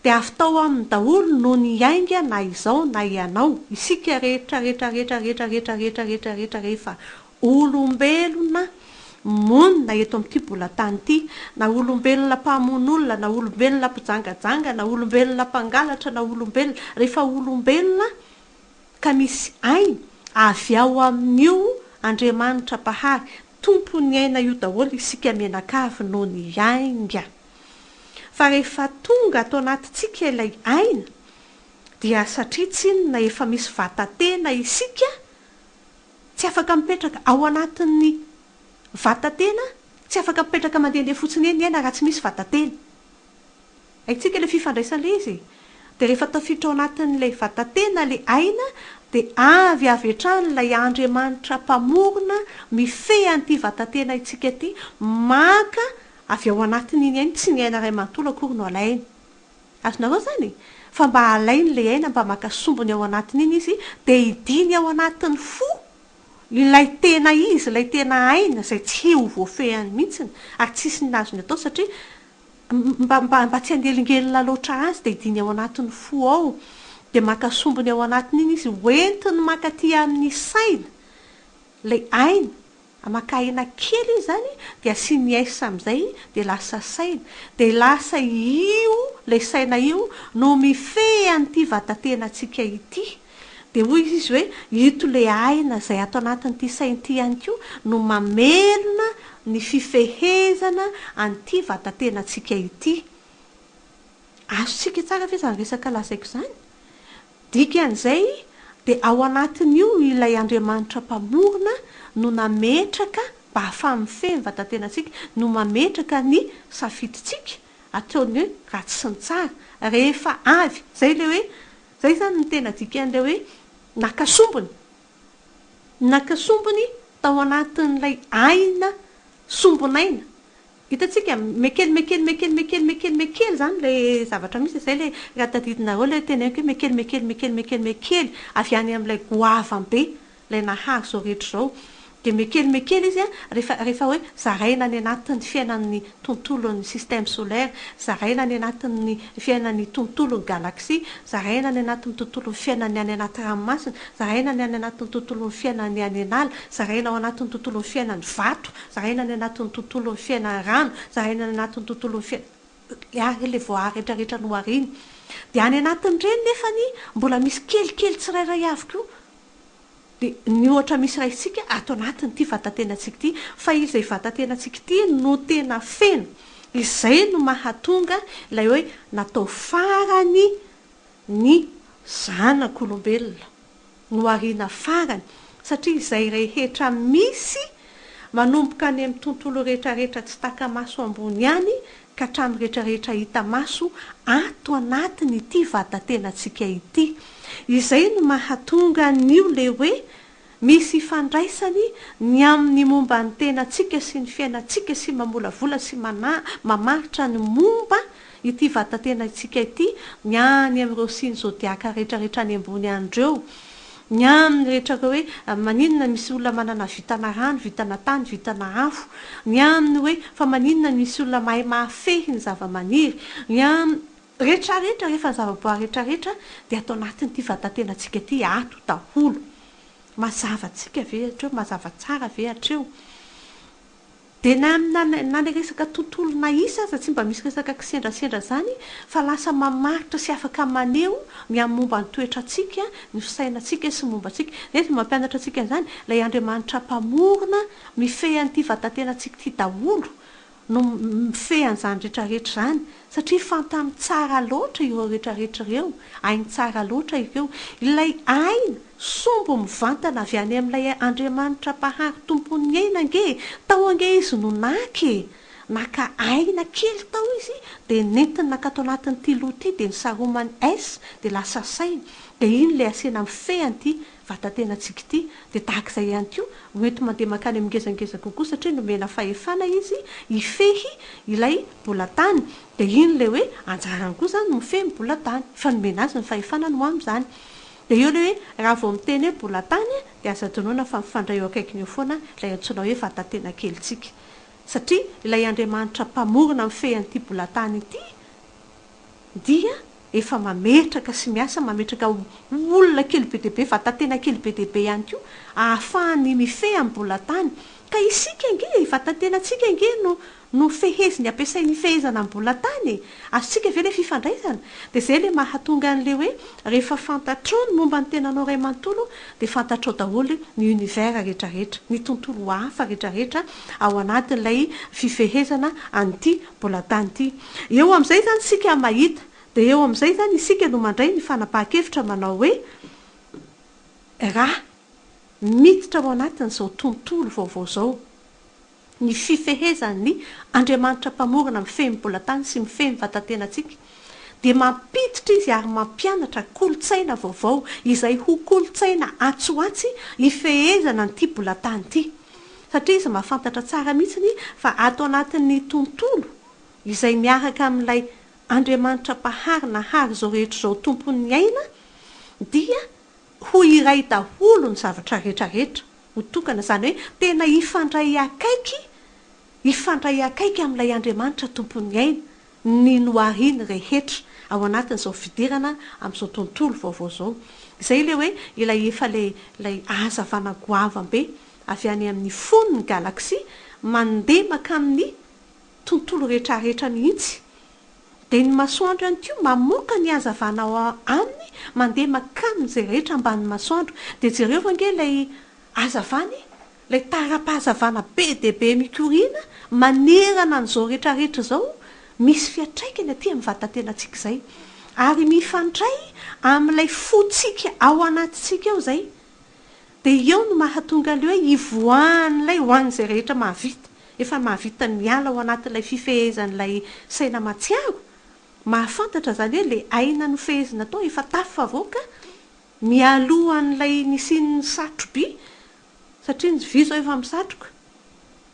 Dia avy tao aminy daholo no niainga na izao na ianao, isika rehetra rehetra rehetra rehetra rehetra rehetra rehetra rehetra rehefa olombelona monina eto amin'ity bolatany ity, na olombelona mpamono olona, na olombelona mpijangajanga, na olombelona mpangalatra, na olombelona, rehefa olombelona ka misy aina avy ao amin'io Andriamanitra Mpahary, Tompon'ny aina io daholo isika mianakavy no niainga. Fa rehefa tonga ato anatintsika ilay aina dia satria tsinona efa misy vata-tena isika, tsy afaka mipetraka ao anatin'ny vata-tena, tsy afaka mipetraka mandehandeha fotsiny eny ny aina raha tsy misy vata-tena. Haintsika ilay fifandraisan'ilay izy e! Dia rehefa tafiditra ao anatin'ilay vata-tena ilay aina dia avy avy hatrany ilay Andriamanitra Mpamorona mifehy an'ity vata-tena itsika ity, maka avy ao anatin'iny aina, tsy ny aina iray manontolo akory no alainy. Azonareo izany e? Fa mba alainy ilay aina mba maka sombiny ao anatin'iny izy dia hidiny ao anatin'ny fo ilay tena izy, ilay tena aina izay tsy ho voafehiny mihitsiny ary tsisy ny azony atao satria mba mba mba tsy hanelingelina loatra azy dia hidiny ao anatin'ny fo ao dia maka sombiny ao anatin'iny izy hoentiny mankaty amin'ny saina ilay aina Maka aina kely izy zany dia asiany S amizay dia lasa saina. Dia lasa io ilay saina io no mifehy an'ity vatatenantsika ity. Dia hoy izy hoe ito ilay aina izay ato anatin'ity saina ity ihany koa no mamelona ny fifehezana an'ity vatatenantsika ity. Azontsika tsara ve izany resaka lazaiko izany? Dikan'izay dia ao anatin'io ilay Andriamanitra Mpamorona no nametraka mba hahafaha mifehy ny vatan-tenantsika, no mametraka ny safidintsika, ataony hoe ratsy sy ny tsara, rehefa avy, izay ilay hoe, izay izany no tena dikan'ilay hoe naka sombiny, naka sombiny tao anatin'ilay aina, sombin'aina, Hitantsika, mekely mekely mekely mekely mekely mekely izany ilay zavatra misy, izay ilay raha tadidinareo ilay teneniko hoe mekely mekely mekely mekely mekely avy any amin'ilay goavam-be, ilay nahary izao rehetra izao. Dia mekely mekely izy an, rehefa rehefa hoe zaraina any anatin'ny fiainan'ny tontolon'ny système solaire, zaraina any anatin'ny fiainan'ny tontolon'ny galaxie, zaraina any anatin'ny tontolon'ny fiainan'ny any anaty ranomasina, zaraina any anatin'ny tontolon'ny fiainan'ny any an'ala, zaraina ao anatin'ny tontolon'ny fiainan'ny vato, Zaraina any anatin'ny tontolon'ny fiainan'ny rano, zaraina any anatin'ny tontolon'ny fiainana, ary ilay voahary rehetra rehetra nohariana. Dia any anatin'ireny nefany mbola misy kelikely tsirairay avy koa. Dia ny ohatra misy raisintsika ato anatin'ity vatatenantsika ity, fa izay vatatenantsika ity no tena feno. Izay no mahatonga ilay hoe natao farany ny zanak'olombelona. Nohariana farany, satria izay rehetra misy, manomboka any amin'ny tontolo rehetrarehetra tsy taka-maso ambony any ka hatramin'ny rehetrarehetra hita maso ato anatin'ity vatatenantsika ity. Izay no mahatonga an'io le hoe Misy ifandraisany ny amin'ny momba ny tenantsika sy ny fiainantsika sy mamolavola sy mana mamaritra ny momba ity vatatenantsika ity ny any amin'ireo siny zodiaka rehetrarehetra any ambony any ireo. Ny amin'ny rehetra ireo hoe maninona misy olona manana vintana rano, vintana tany, vintana afo. Ny amin'ny hoe fa maninona misy olona mahay mahafehy ny zavamaniry. Ny am. Rehetrarehetra, rehefa ny zavaboary rehetrarehetra dia ato anatin'ity vatatenantsika ity ato daholo. Mazava antsika ve hatreo? Mazava tsara ve hatreo? Dia na na na ilay resaka tontolo na isa aza tsy mba misy resaka kisendrasendra izany fa lasa mamaritra sy afaka maneho ny amin'ny momba ny toetrantsika, ny fisainantsika sy ny momba antsika. Nefa mampianatra antsika an'izany ilay Andriamanitra Mpamorona mifehy an'ity vatatenantsika ity daholo no mifehy an'izany rehetra rehetra izany satria fantany tsara loatra ireo rehetra rehetra ireo, hainy tsara loatra ireo. Ilay aina, sombo mivantana avy any amin'ilay Andriamanitra Mpahary Tompon'ny aina ange e! Tao ange izy no naka e! Naka aina kely tao izy dia nentiny nankato anatin'ity loha ity dia nisaromany S dia lasa saina. Dia iny ilay asiana mifehy an'ity vatatenantsika ity dia tahaka izay ihany koa ho enti-mandeha mankany amin'ny ngezangeza kokoa satria nomena fahefana izy hifehy ilay bola-tany dia iny ilay hoe anjarany koa izany mifehy ny bola-tany efa nomena azy ny fahefana ny ho amin'izany dia eo ilay hoe raha vao miteny hoe bola-tany dia aza adinoina fa mifandray eo akaikiny eo foana ilay antsoina hoe vatatena kelintsika satria ilay Andriamanitra mpamorona mifehy an'ity bola-tany ity dia efa mametraka sy miasa mametraka olona kely be dia be, vatan-tena kely be dia be ihany koa ahafahany mifehy amin'ny bolan-tany. Ka isika ange e, vatan-tenantsika ange no no feheziny ampiasainy hifehezana amin'ny bolan-tany e! Azontsika ve ilay fifandraisana? Dia izay ilay mahatonga an'ilay hoe rehefa fantatrao ny momba ny tenanao iray manontolo dia fantatrao daholo ny univers rehetrarehetra, ny tontolo hafa rehetrarehetra ao anatin'ilay fifehezana an'ity bolan-tany ity. Eo amin'izay izany isika mahita, dia eo amin'izay izany isika no mandray ny fanapahan-kevitra manao hoe, raha miditra ao anatin'izao tontolo vaovao izao ny fifehezan'ny Andriamanitra Mpamorona mifehy ny bolan-tany sy mifehy ny vatan-tenantsika, dia mampiditra Izy ary mampianatra kolontsaina vaovao izay ho kolontsaina atsy ho atsy hifehezana an'ity bolan-tany ity. Satria izy mahafantatra tsara mihitsy fa ato anatin'ny tontolo izay miaraka amin'ilay Andriamanitra Mpahary nahary izao rehetra izao Tompon'ny aina dia ho iray daholo ny zavatra rehetra rehetra, ho tokana, izany hoe tena hifandray akaiky, hifandray akaiky amin'ilay Andriamanitra Tompon'ny aina ny nohariany rehetra ao anatin'izao fidirana amin'izao tontolo vaovao izao. Izay ilay hoe ilay efa ilay ilay hazavana goavam-be avy any amin'ny fon'ny galaxie mandeha mankamin'ny tontolo rehetrarehetra mihitsy. Dia ny masoandro ihany koa mamoaka ny hazavana ao aminy mandeha mankamin'izay rehetra ambanin'ny masoandro. Dia jereo ange ilay hazavana e! Ilay tara-pahazavana be dia be mikoriana manerana an'izao rehetrarehetra izao, misy fiantraikany aty amin'ny vatan-tenantsika izay. Ary mifandray amin'ilay fontsika ao anatintsika ao izay. Dia eo no mahatonga ilay hoe ivoahan'ilay ho an'izay rehetra mahavita, efa mahavita miala ao anatin'ilay fifehezan'ilay saina mahatsiaro, mahafantatra izany hoe ilay aina nofehezina tao efa tafavoaka mialohan'ilay nisian'ny satro-by, satria ny vy izao efa misatroka.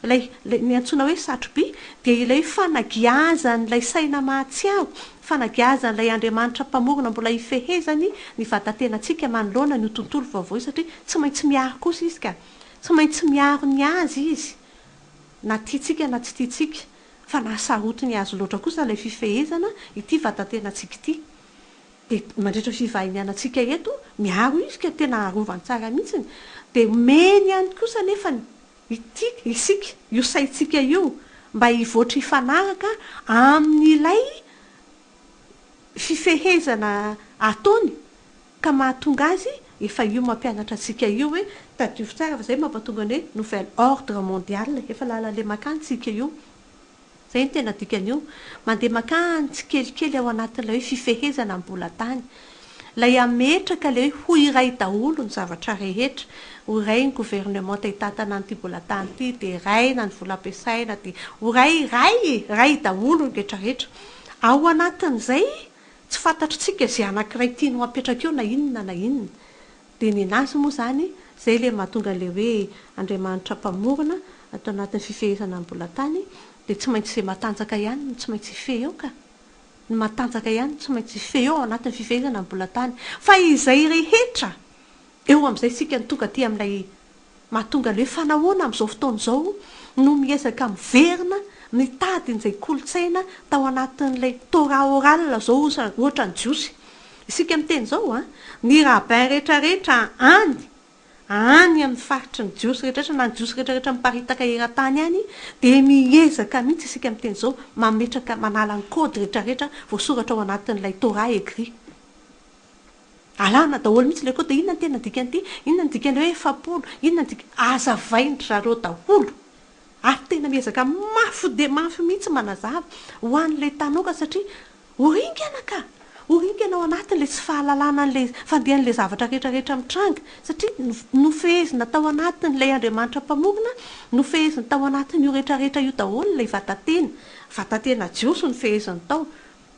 Ilay, ilay, ny antsoina hoe satroby dia ilay fanagiazan'ilay saina mahatsiaro, fanagiazan'ilay Andriamanitra Mpamorona mbola ifehezany ny vatan-tenantsika manoloana an'io tontolo vaovao io satria tsy maintsy miaro kosa Izy ka. Tsy maintsy miaro ny Azy Izy na tiantsika na tsy tiantsika fa na sarotiny Azy loatra kosa ilay fifehezana ity vatan-tenantsika ity. Dia mandritra ny fivahinianantsika eto, miaro Izy ka tena arovany tsara mihitsiny. Dia omeny ihany kosa anefa ny. Ity isika, io saintsika io, mba hivoatra hifanaraka amin'ilay fifehezana ataony ka mahatonga azy efa io mampianatra antsika io hoe tadiovy tsara fa izay mampatonga ny hoe nouvel ordre mondial, efa lalan'ilay mankany tsika io. Izay no tena dikan'io. Mandeha mankany tsikelikely ao anatin'ilay hoe fifehezana ny bola-tany. Ilay hametraka ilay hoe ho iray daholo ny zavatra rehetra. Ho iray ny governemanta hitantana an'ity bola-tany ity, dia iray na ny vola ampiasaina, dia ho iray, iray e! Iray daholo ny rehetrarehetra. Ao anatin'izay, tsy fantatr'tsika izay anankiray tiany ho apetraka eo na inona na inona. Dia nenazy moa izany Izay ilay mahatonga an'ilay hoe Andriamanitra Mpamorona ato anatin'ny fifehezana ny bola-tany dia tsy maintsy izay matanjaka ihany no tsy maintsy hifehy eo ka. Ny matanjaka ihany no tsy maintsy hifehy eo ao anatin'ny fifehezana ny bola-tany. Fa izay rehetra eo amin'izay isika no tonga aty amin'ilay mahatonga ilay hoe fa nahoana amin'izao fotoana izao no miezaka miverina mitady an'izay kolontsaina tao anatin'ilay Torah orale izao ohatra ny Jiosy. Isika miteny izao an, ny rabbin rehetra rehetra any, any amin'ny faritry ny Jiosy rehetra rehetra na ny Jiosy rehetra rehetra miparitaka eran-tany any dia miezaka mihitsy isika miteny izao mametraka, manala ny code rehetra rehetra voasoratra ao anatin'ilay Torah écrit. Alana daholo mihitsy ilay code, inona no tena dikan'ity, inona no dikan'ilay hoe 40, inona no dika, azavain-dry zareo daholo. Ary tena miezaka mafy dia mafy mihitsy manazava ho an'ilay tanora satria ho ringana ka! Ho ringana ao anatin'ilay tsy fahalalana an'ilay fandehan'ilay zavatra rehetra rehetra mitranga satria nofehezina tao anatin'ilay Andriamanitra Mpamorona, nofeheziny tao anatin'io rehetra rehetra io daholo ilay vatatena, vatatena jiosy nofeheziny tao.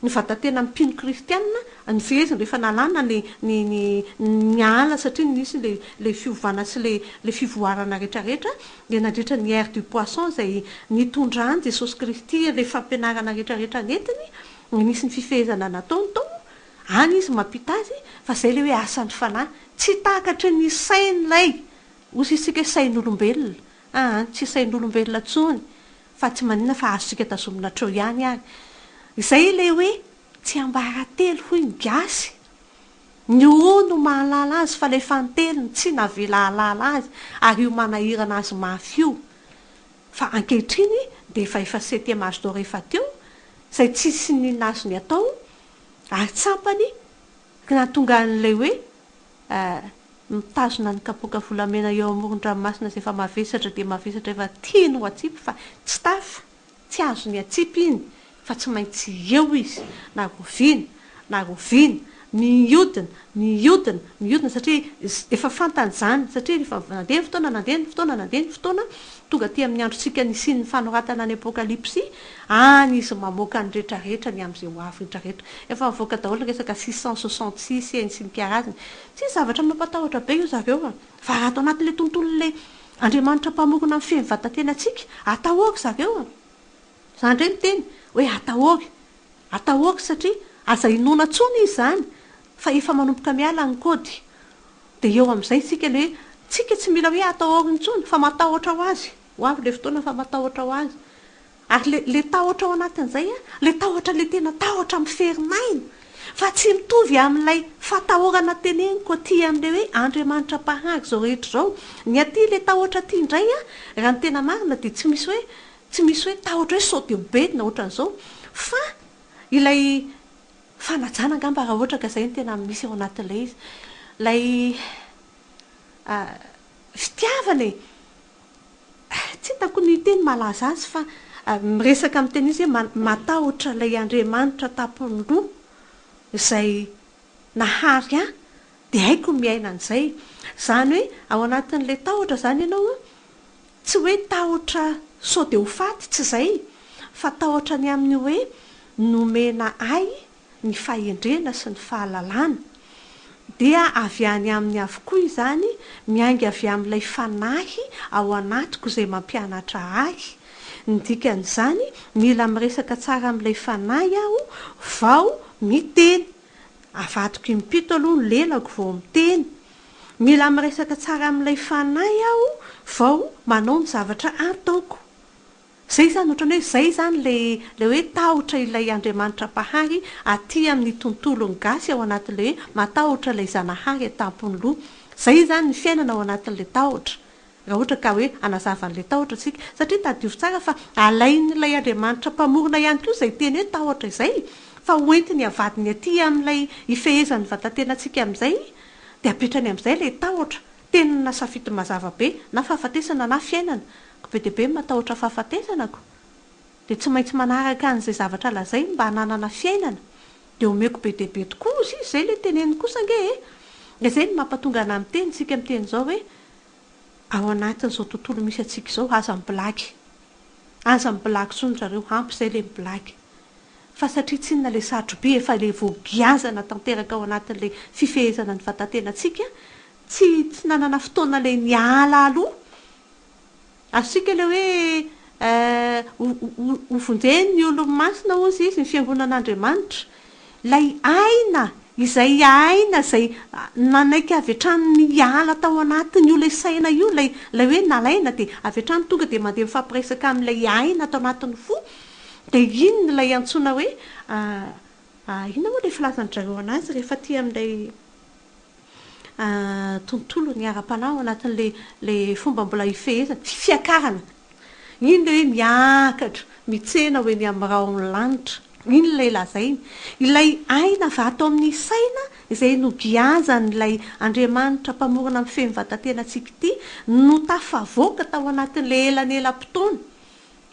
Ny vatan-tena mpino kristianina, ny feheziny rehefa nalana ny ny ny ny ala satria nisy ilay ilay fiovana sy ilay ilay fivoarana rehetra rehetra dia nandritra ny ère du poisson izay nitondran'i Jesosy Kristy ilay fampianarana rehetra rehetra nentiny, nisy ny fifehezana nataony tao, any izy mampita azy fa izay ilay hoe asan'ny fanahy, tsy takatry ny sain'ilay, hoy isika hoe sain'olombelona, aa tsy sain'olombelona intsony Fa tsy maninona fa azontsika tazomina hatreo ihany ary. Izay ilay hoe tsiambaratelo hoy ny gasy. Ny roa no mahalala azy fa ilay fanintelony tsy navela hahalala azy ary io manahirana azy mafy io. Fa ankehitriny dia efa efa septième âge d'or efa teo izay tsisy n'inona azony atao ary tsampany nahatonga an'ilay hoe Mitazona ny kapoaka volamena eo amoron-dranomasina izay efa mavesatra dia mavesatra efa tiany ho atsipy fa tsy tafa, tsy azony atsipy iny fa tsy maintsy eo izy na roviana na roviana, mihodina, mihodina, mihodina satria efa fantany izany satria rehefa nandeha ny fotoana, nandeha ny fotoana, nandeha ny fotoana, tonga aty amin'ny androntsika nisian'ny fanoratana ny Apokalypsy, any izy mamoaka ny rehetra rehetra ny amin'izay ho avy rehetra rehetra. Efa mivoaka daholo ny resaka 666 eny sy ny karazany. Tsy zavatra mampatahotra be io zareo a! Fa raha ato anatin'ilay tontolon'ilay Andriamanitra mpamorona mifehy ny vatan-tenantsika, atahory zareo a! Za indray miteny hoe atahory, atahory satria aza inoana intsony izy izany fa efa manomboka miala ny kaody. Dia eo amin'izay isika ilay hoe tsika tsy mila hoe atahory intsony fa matahotra ho azy. Ho avy ilay fotoana fa matahotra ho azy. Ary ilay ilay tahotra ao anatin'izay an, ilay tahotra ilay tena tahotra miferinaina, fa tsy mitovy amin'ilay fatahorana teneniko aty amin'ilay hoe Andriamanitra Mpahary izao rehetra izao. Ny aty ilay tahotra aty indray an, raha ny tena marina dia tsy misy hoe tsy misy hoe tahotra hoe sao dia ho bedy na ohatran'izao, fa ilay fanajana angamba raha ohatra ka izay no tena misy ao anatin'ilay izy. Ilay fitiavana e! Tsy hitako ny teny mahalaza azy fa miresaka amin'ny teny izy hoe matahotra ilay Andriamanitra tampon'ny loha izay nahary ahy dia haiko ny miaina an'izay. Izany hoe ao anatin'ilay tahotra izany ianao an, tsy hoe tahotra sao dia ho faty, tsy izay, fa tahotra ny amin'ny hoe nomena ahy ny fahendrena sy ny fahalalana, dia avy any aminy avokoa izany, miainga avy amin'ilay Fanahy ao anatiko izay mampianatra ahy. Ny dikan'izany, mila miresaka tsara amin'ilay Fanahy aho vao miteny. Avadiko impito aloha ny lelako vao miteny. Mila miresaka tsara amin'ilay Fanahy aho vao manao ny zavatra ataoko. Zay izany ohatran'ny hoe zay izany le le hoe tahotra ilay Andriamanitra Mpahary aty amin'ny tontolon'ny gasy ao anatin'ilay hoe matahotra ilay Zanahary an-tampon'ny loha. Zay izany ny fiainana ao anatin'ilay tahotra. Raha ohatra ka hoe hanazava an'ilay tahotra isika. Satria tadidio tsara fa alain'ilay Andriamanitra Mpamorona ihany koa izay teny hoe tahotra izay fa hoentiny havadiny aty amin'ilay ifehezan'ny vatan-tenantsika amin'izay dia apetrany amin'izay ilay tahotra. Tena safidy mazava be na fahafatesana na fiainana. Ko be dia be ny matahotra fahafatesana ko. Dia tsy maintsy manaraka an'izay zavatra lazainy mba hananana fiainana. Dia omeko be dia be tokoa ozy izy, izay ilay teneniny kosa ange e! Dia izay no mampatonga anah miteny, isika miteny izao hoe, ao anatin'izao tontolo misy antsika izao, aza mibilagy. Aza mibilagy intsony zareo, ampy izay ilay mibilagy. Fa satria tsinona ilay satroby efa ilay voagiazana tanteraka ao anatin'ilay fifehezana ny vatan-tenantsika, tsy tsy nanana fotoana ilay niala aloha. Azontsika ilay hoe ho ho ho vonjeny ny olony masina hozy izy, ny fiangonan'Andriamanitra. Ilay aina izay aina izay nanaiky avy hatrany niala tao anatin'io ilay saina io, ilay ilay hoe nalaina dia avy hatrany tonga dia mandeha mifampiresaka amin'ilay aina ato anatin'ny fo, dia iny ilay antsoina hoe inona moa ilay filazan-dry zareo an'azy rehefa aty amin'ilay tontolon'ny ara-panahy ao anatin'ilay ilay fomba mbola ifehezana, fiakarana. Iny ilay hoe miakatra, mitsena ho eny amin'ny rahon'ny lanitra. Iny ilay lazainy. Ilay aina avy ato amin'ny saina izay nogiazan'ilay Andriamanitra Mpamorona mifehy ny vatan-tenantsika ity no tafavoaka tao anatin'ilay elanelam-potoana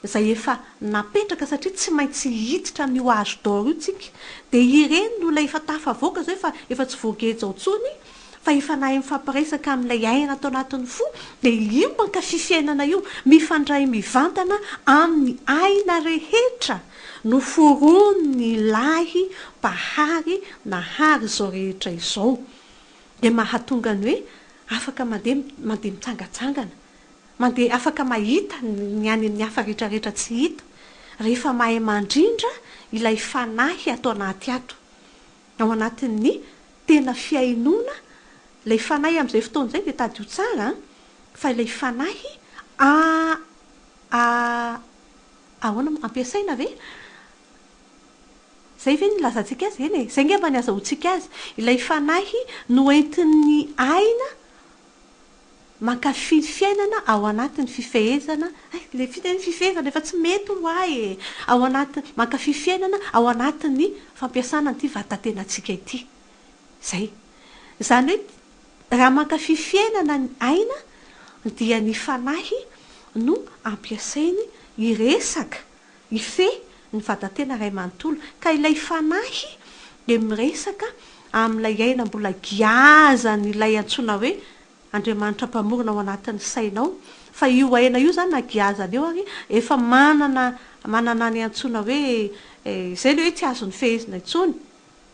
izay efa napetraka satria tsy maintsy hiditra amin'io âge d'or io tsika dia ireny no ilay efa tafavoaka izao efa efa tsy voageja ao intsony fa efa nahay mifampiresaka amin'ilay aina ato anatin'ny fo dia io mankafy fiainana io mifandray mivantana amin'ny aina rehetra noforonin'ny lahy mpahary nahary izao rehetra izao dia mahatonga ny hoe afaka mandeha mandeha mitsangatsangana Mandeha afaka mahita ny any amin'ny hafa rehetrarehetra tsy hita rehefa mahay mandrindra ilay fanahy ato anaty ato. Ao anatin'ny tena fihainoana ilay fanahy amin'izay fotoana izay dia tadidio tsara an, fa ilay fanahy a a ahoana moa, ampiasaina ve? Izay ve no ilazantsika azy? Eny e, izay angamba ny azahoantsika azy. Ilay fanahy noentin'ny aina Mankafy ny fiainana ao anatin'ny fifehezana, hay ilay fiteny fifehezana efa tsy mety ho ahy e! Ao anaty, mankafy fiainana ao anatin'ny fampiasana an'ity vatatenantsika ity. Izay. Izany hoe raha mankafy fiainana ny aina dia ny fanahy no ampiasainy hiresaka, hifehy ny vatatena iray manontolo. Ka ilay fanahy dia miresaka amin'ilay aina mbola giazan'ilay antsoina hoe Andriamanitra Mpamorona ao anatin'ny sainao. Fa io aina io izany na giazana eo ary efa manana manana ny antsoina hoe izay ilay hoe tsy azony fehezina intsony.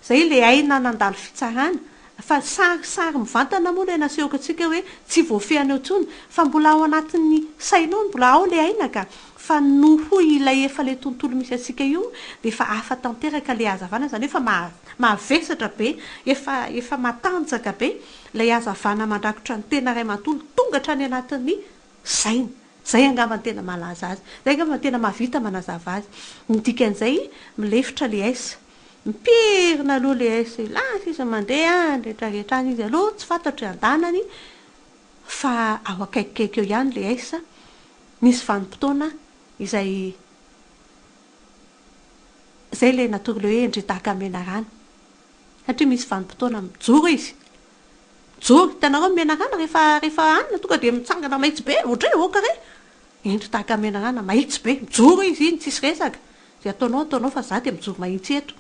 Izay ilay aina nandalo fitsarana. Fa sary sary mivantana moa ilay nasehoko antsika hoe tsy voafehiny eo intsony fa mbola ao anatin'ny sainao mbola ao ilay aina ka. Fa noho ilay efa ilay tontolo misy antsika io dia efa hafa tanteraka ilay hazavana, izany hoe efa mavesatra be, efa efa matanjaka be ilay hazavana mandrakotra ny tena iray manontolo tonga hatrany anatin'ny saina. Izay angamba no tena mahalaza azy. Izay angamba no tena mahavita manazava azy. Ny dikan'izay, milefitra ilay S. Mipirina aloha ilay S, lasa izy mandeha any rehetra rehetra any izy aloha tsy fantatro eo an-danany fa ao akaikikaiky eo ihany ilay S. Nisy vanim-potoana izay izay ilay natory ilay hoe ndry daka menarana. Satria misy vanim-potoana mijoro izy. Mijoro, hitanareo ny menarana rehefa rehefa hanina tonga dia mitsangana mahitsy be, ohatry hoe ok re. Indry tahaka menarana mahitsy be, mijoro izy iny tsisy resaka. Izay ataonao ataonao fa za dia mijoro mahitsy eto.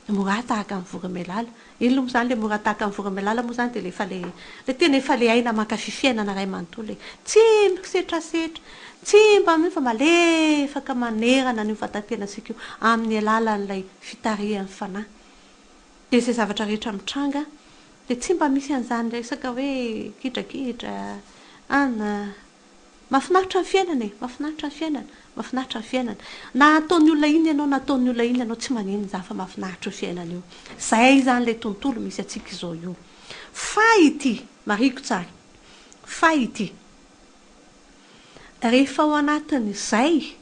Mora tahaka ny voromailala. Inona moa izany ilay mora tahaka ny voromailala moa izany dia ilay efa ilay ilay tena efa ilay aina mankafy fiainana iray manontolo e. Tsy misetrasetra, tsy mba mino fa malefaka manerana an'io vatan-tenantsika io amin'ny alalan'ilay fitarihan'ny fanahy. Dia izay zavatra rehetra mitranga dia tsy mba misy an'izany resaka hoe gidragidra, an. Mahafinaritra ny fiainana e! Mahafinaritra ny fiainana, mahafinaritra ny fiainana. Na ataon'ny olona inona ianao na ataon'ny olona inona ianao tsy maninona izany fa mahafinaritra io fiainana io. Izay izany ilay tontolo misy antsika izao io. Fa ity, marihiko tsara, fa ity, rehefa ao anatin'izay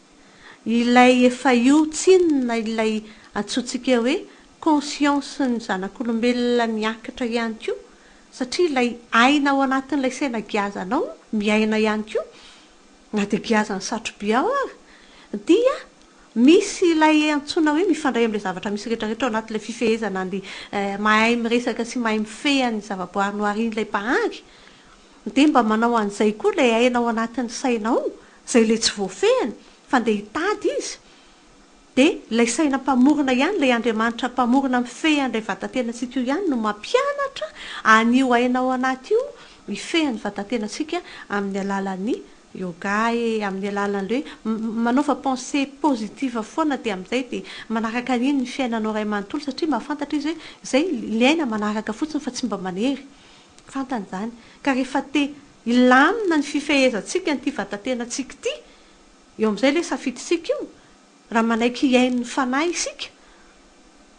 ilay efa io tsinona ilay antsointsika hoe conscience-n'ny zanak'olombelona miakatra ihany koa, Satria ilay aina ao anatin'ilay saina giazanao miaina ihany koa, na dia giazan'ny satroby ao ary, dia misy ilay antsoina hoe mifandray amin'ilay zavatra misy rehetrarehetra ao anatin'ilay fifehezana ny mahay miresaka sy mahay mifehy an'ny zavaboary noharian'ilay Mpahary, dia mba manao an'izay koa ilay aina ao anatin'ny sainao, izay ilay tsy voafehiny, fa andeha hitady izy. Dia ilay saina mpamorona ihany, ilay Andriamanitra mpamorona mifehy an'ilay vatan-tenantsika io ihany no mampianatra an'io aina ao anaty io mifehy ny vatan-tenantsika amin'ny alalan'ny yoga e, amin'ny alalan'ilay hoe manaova pensée positive foana dia amin'izay dia manaraka an'iny ny fiainanao iray manontolo satria mahafantatra izy hoe izay ilay aina manaraka fotsiny fa tsy mba manery. Fantany izany. Ka rehefa te hilamina ny fifehezantsika an'ity vatatenantsika ity, eo amin'izay ilay safidintsika io, raha manaiky hihaino ny Fanahy isika,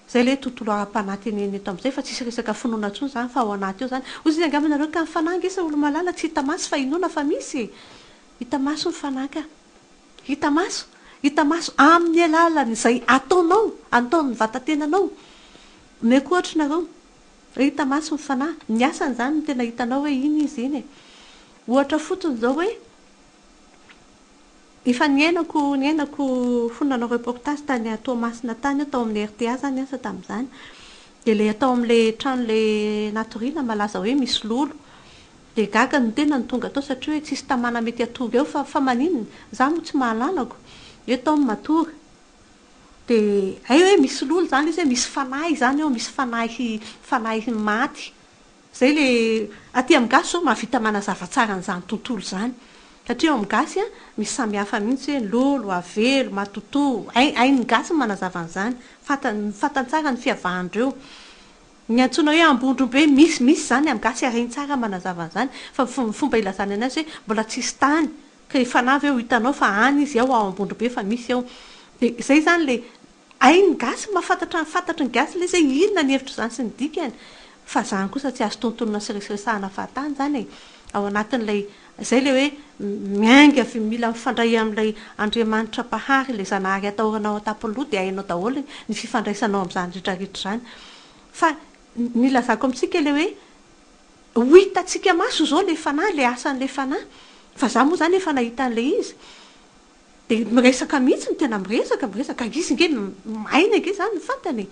izay ilay tontolo ara-panahy tenenina eto amin'izay fa tsisy resaka finoana intsony izany fa ao anaty ao izany. Hoy izy angamba nareo ka ny Fanahy ange sa olo-malala tsy hita maso fa inoana fa misy e! Hita maso ny Fanahy ka. Hita maso? Hita maso amin'ny alalan'izay ataonao, ataon'ny vatatenanao. Omeko ohatra nareo. Hita maso ny fanahy. Ny asany izany no tena hitanao hoe iny izy iny e. Ohatra fotsiny izao hoe, efa niainako, niainako fony nanao reportage tany Toamasina tany aho, tao amin'ny rta za niasa tamin'izany. Dia ilay tao amin'ilay trano ilay natoriana malaza hoe misy lolo. Dia gaga ny tena no tonga tao satria hoe tsisy tamana mety hatory eo fa fa maninona? Za moa tsy mahalalako. Eo tao ny matory. Dia hay hoe misy lolo izany ilay izy hoe misy fanahy izany ao, misy fanahy fanahy maty. Izay ilay aty amin'ny gasy izao mahavita manazava tsara an'izany tontolo izany. Satria ao amin'ny gasy an, misy samihafa mihitsy hoe lolo, avelo, matotoa, hay hain'ny gasy ny manazava an'izany. Fantany fantany tsara ny fiavahan'ireo. Ny antsoina hoe Ambondrombe, misy misy izany amin'ny gasy ary hainy tsara ny manazava an'izany. Fa ny fomba ilazany anazy hoe mbola tsisy tany. Ka i Fanahy ve ho hitanao fa any izy ao ao Ambondrombe fa misy ao. Dia izay izany ilay hain'ny gasy ny mahafantatra ny fantatry ny gasy ilay izy hoe inona ny hevitr'izany sy ny dikany. Fa izany kosa tsy azo tontonina sy resiresahana fahatany izany e. Ao anatin'ilay izay ilay hoe miainga avy mila mifandray amin'ilay Andriamanitra Mpahary ilay Zanahary atahorana ao an-tampon'ny loha dia hainao daholo ny fifandraisanao amin'izany rehetra rehetra izany. Fa ny ilazako amintsika ilay hoe Ho hitantsika maso izao ilay fanahy, ilay asan'ilay fanahy. Fa za moa izany efa nahita an'ilay izy. Dia miresaka mihitsy no tena miresaka, miresaka. Izy ange hainy ange izany ny fantany e.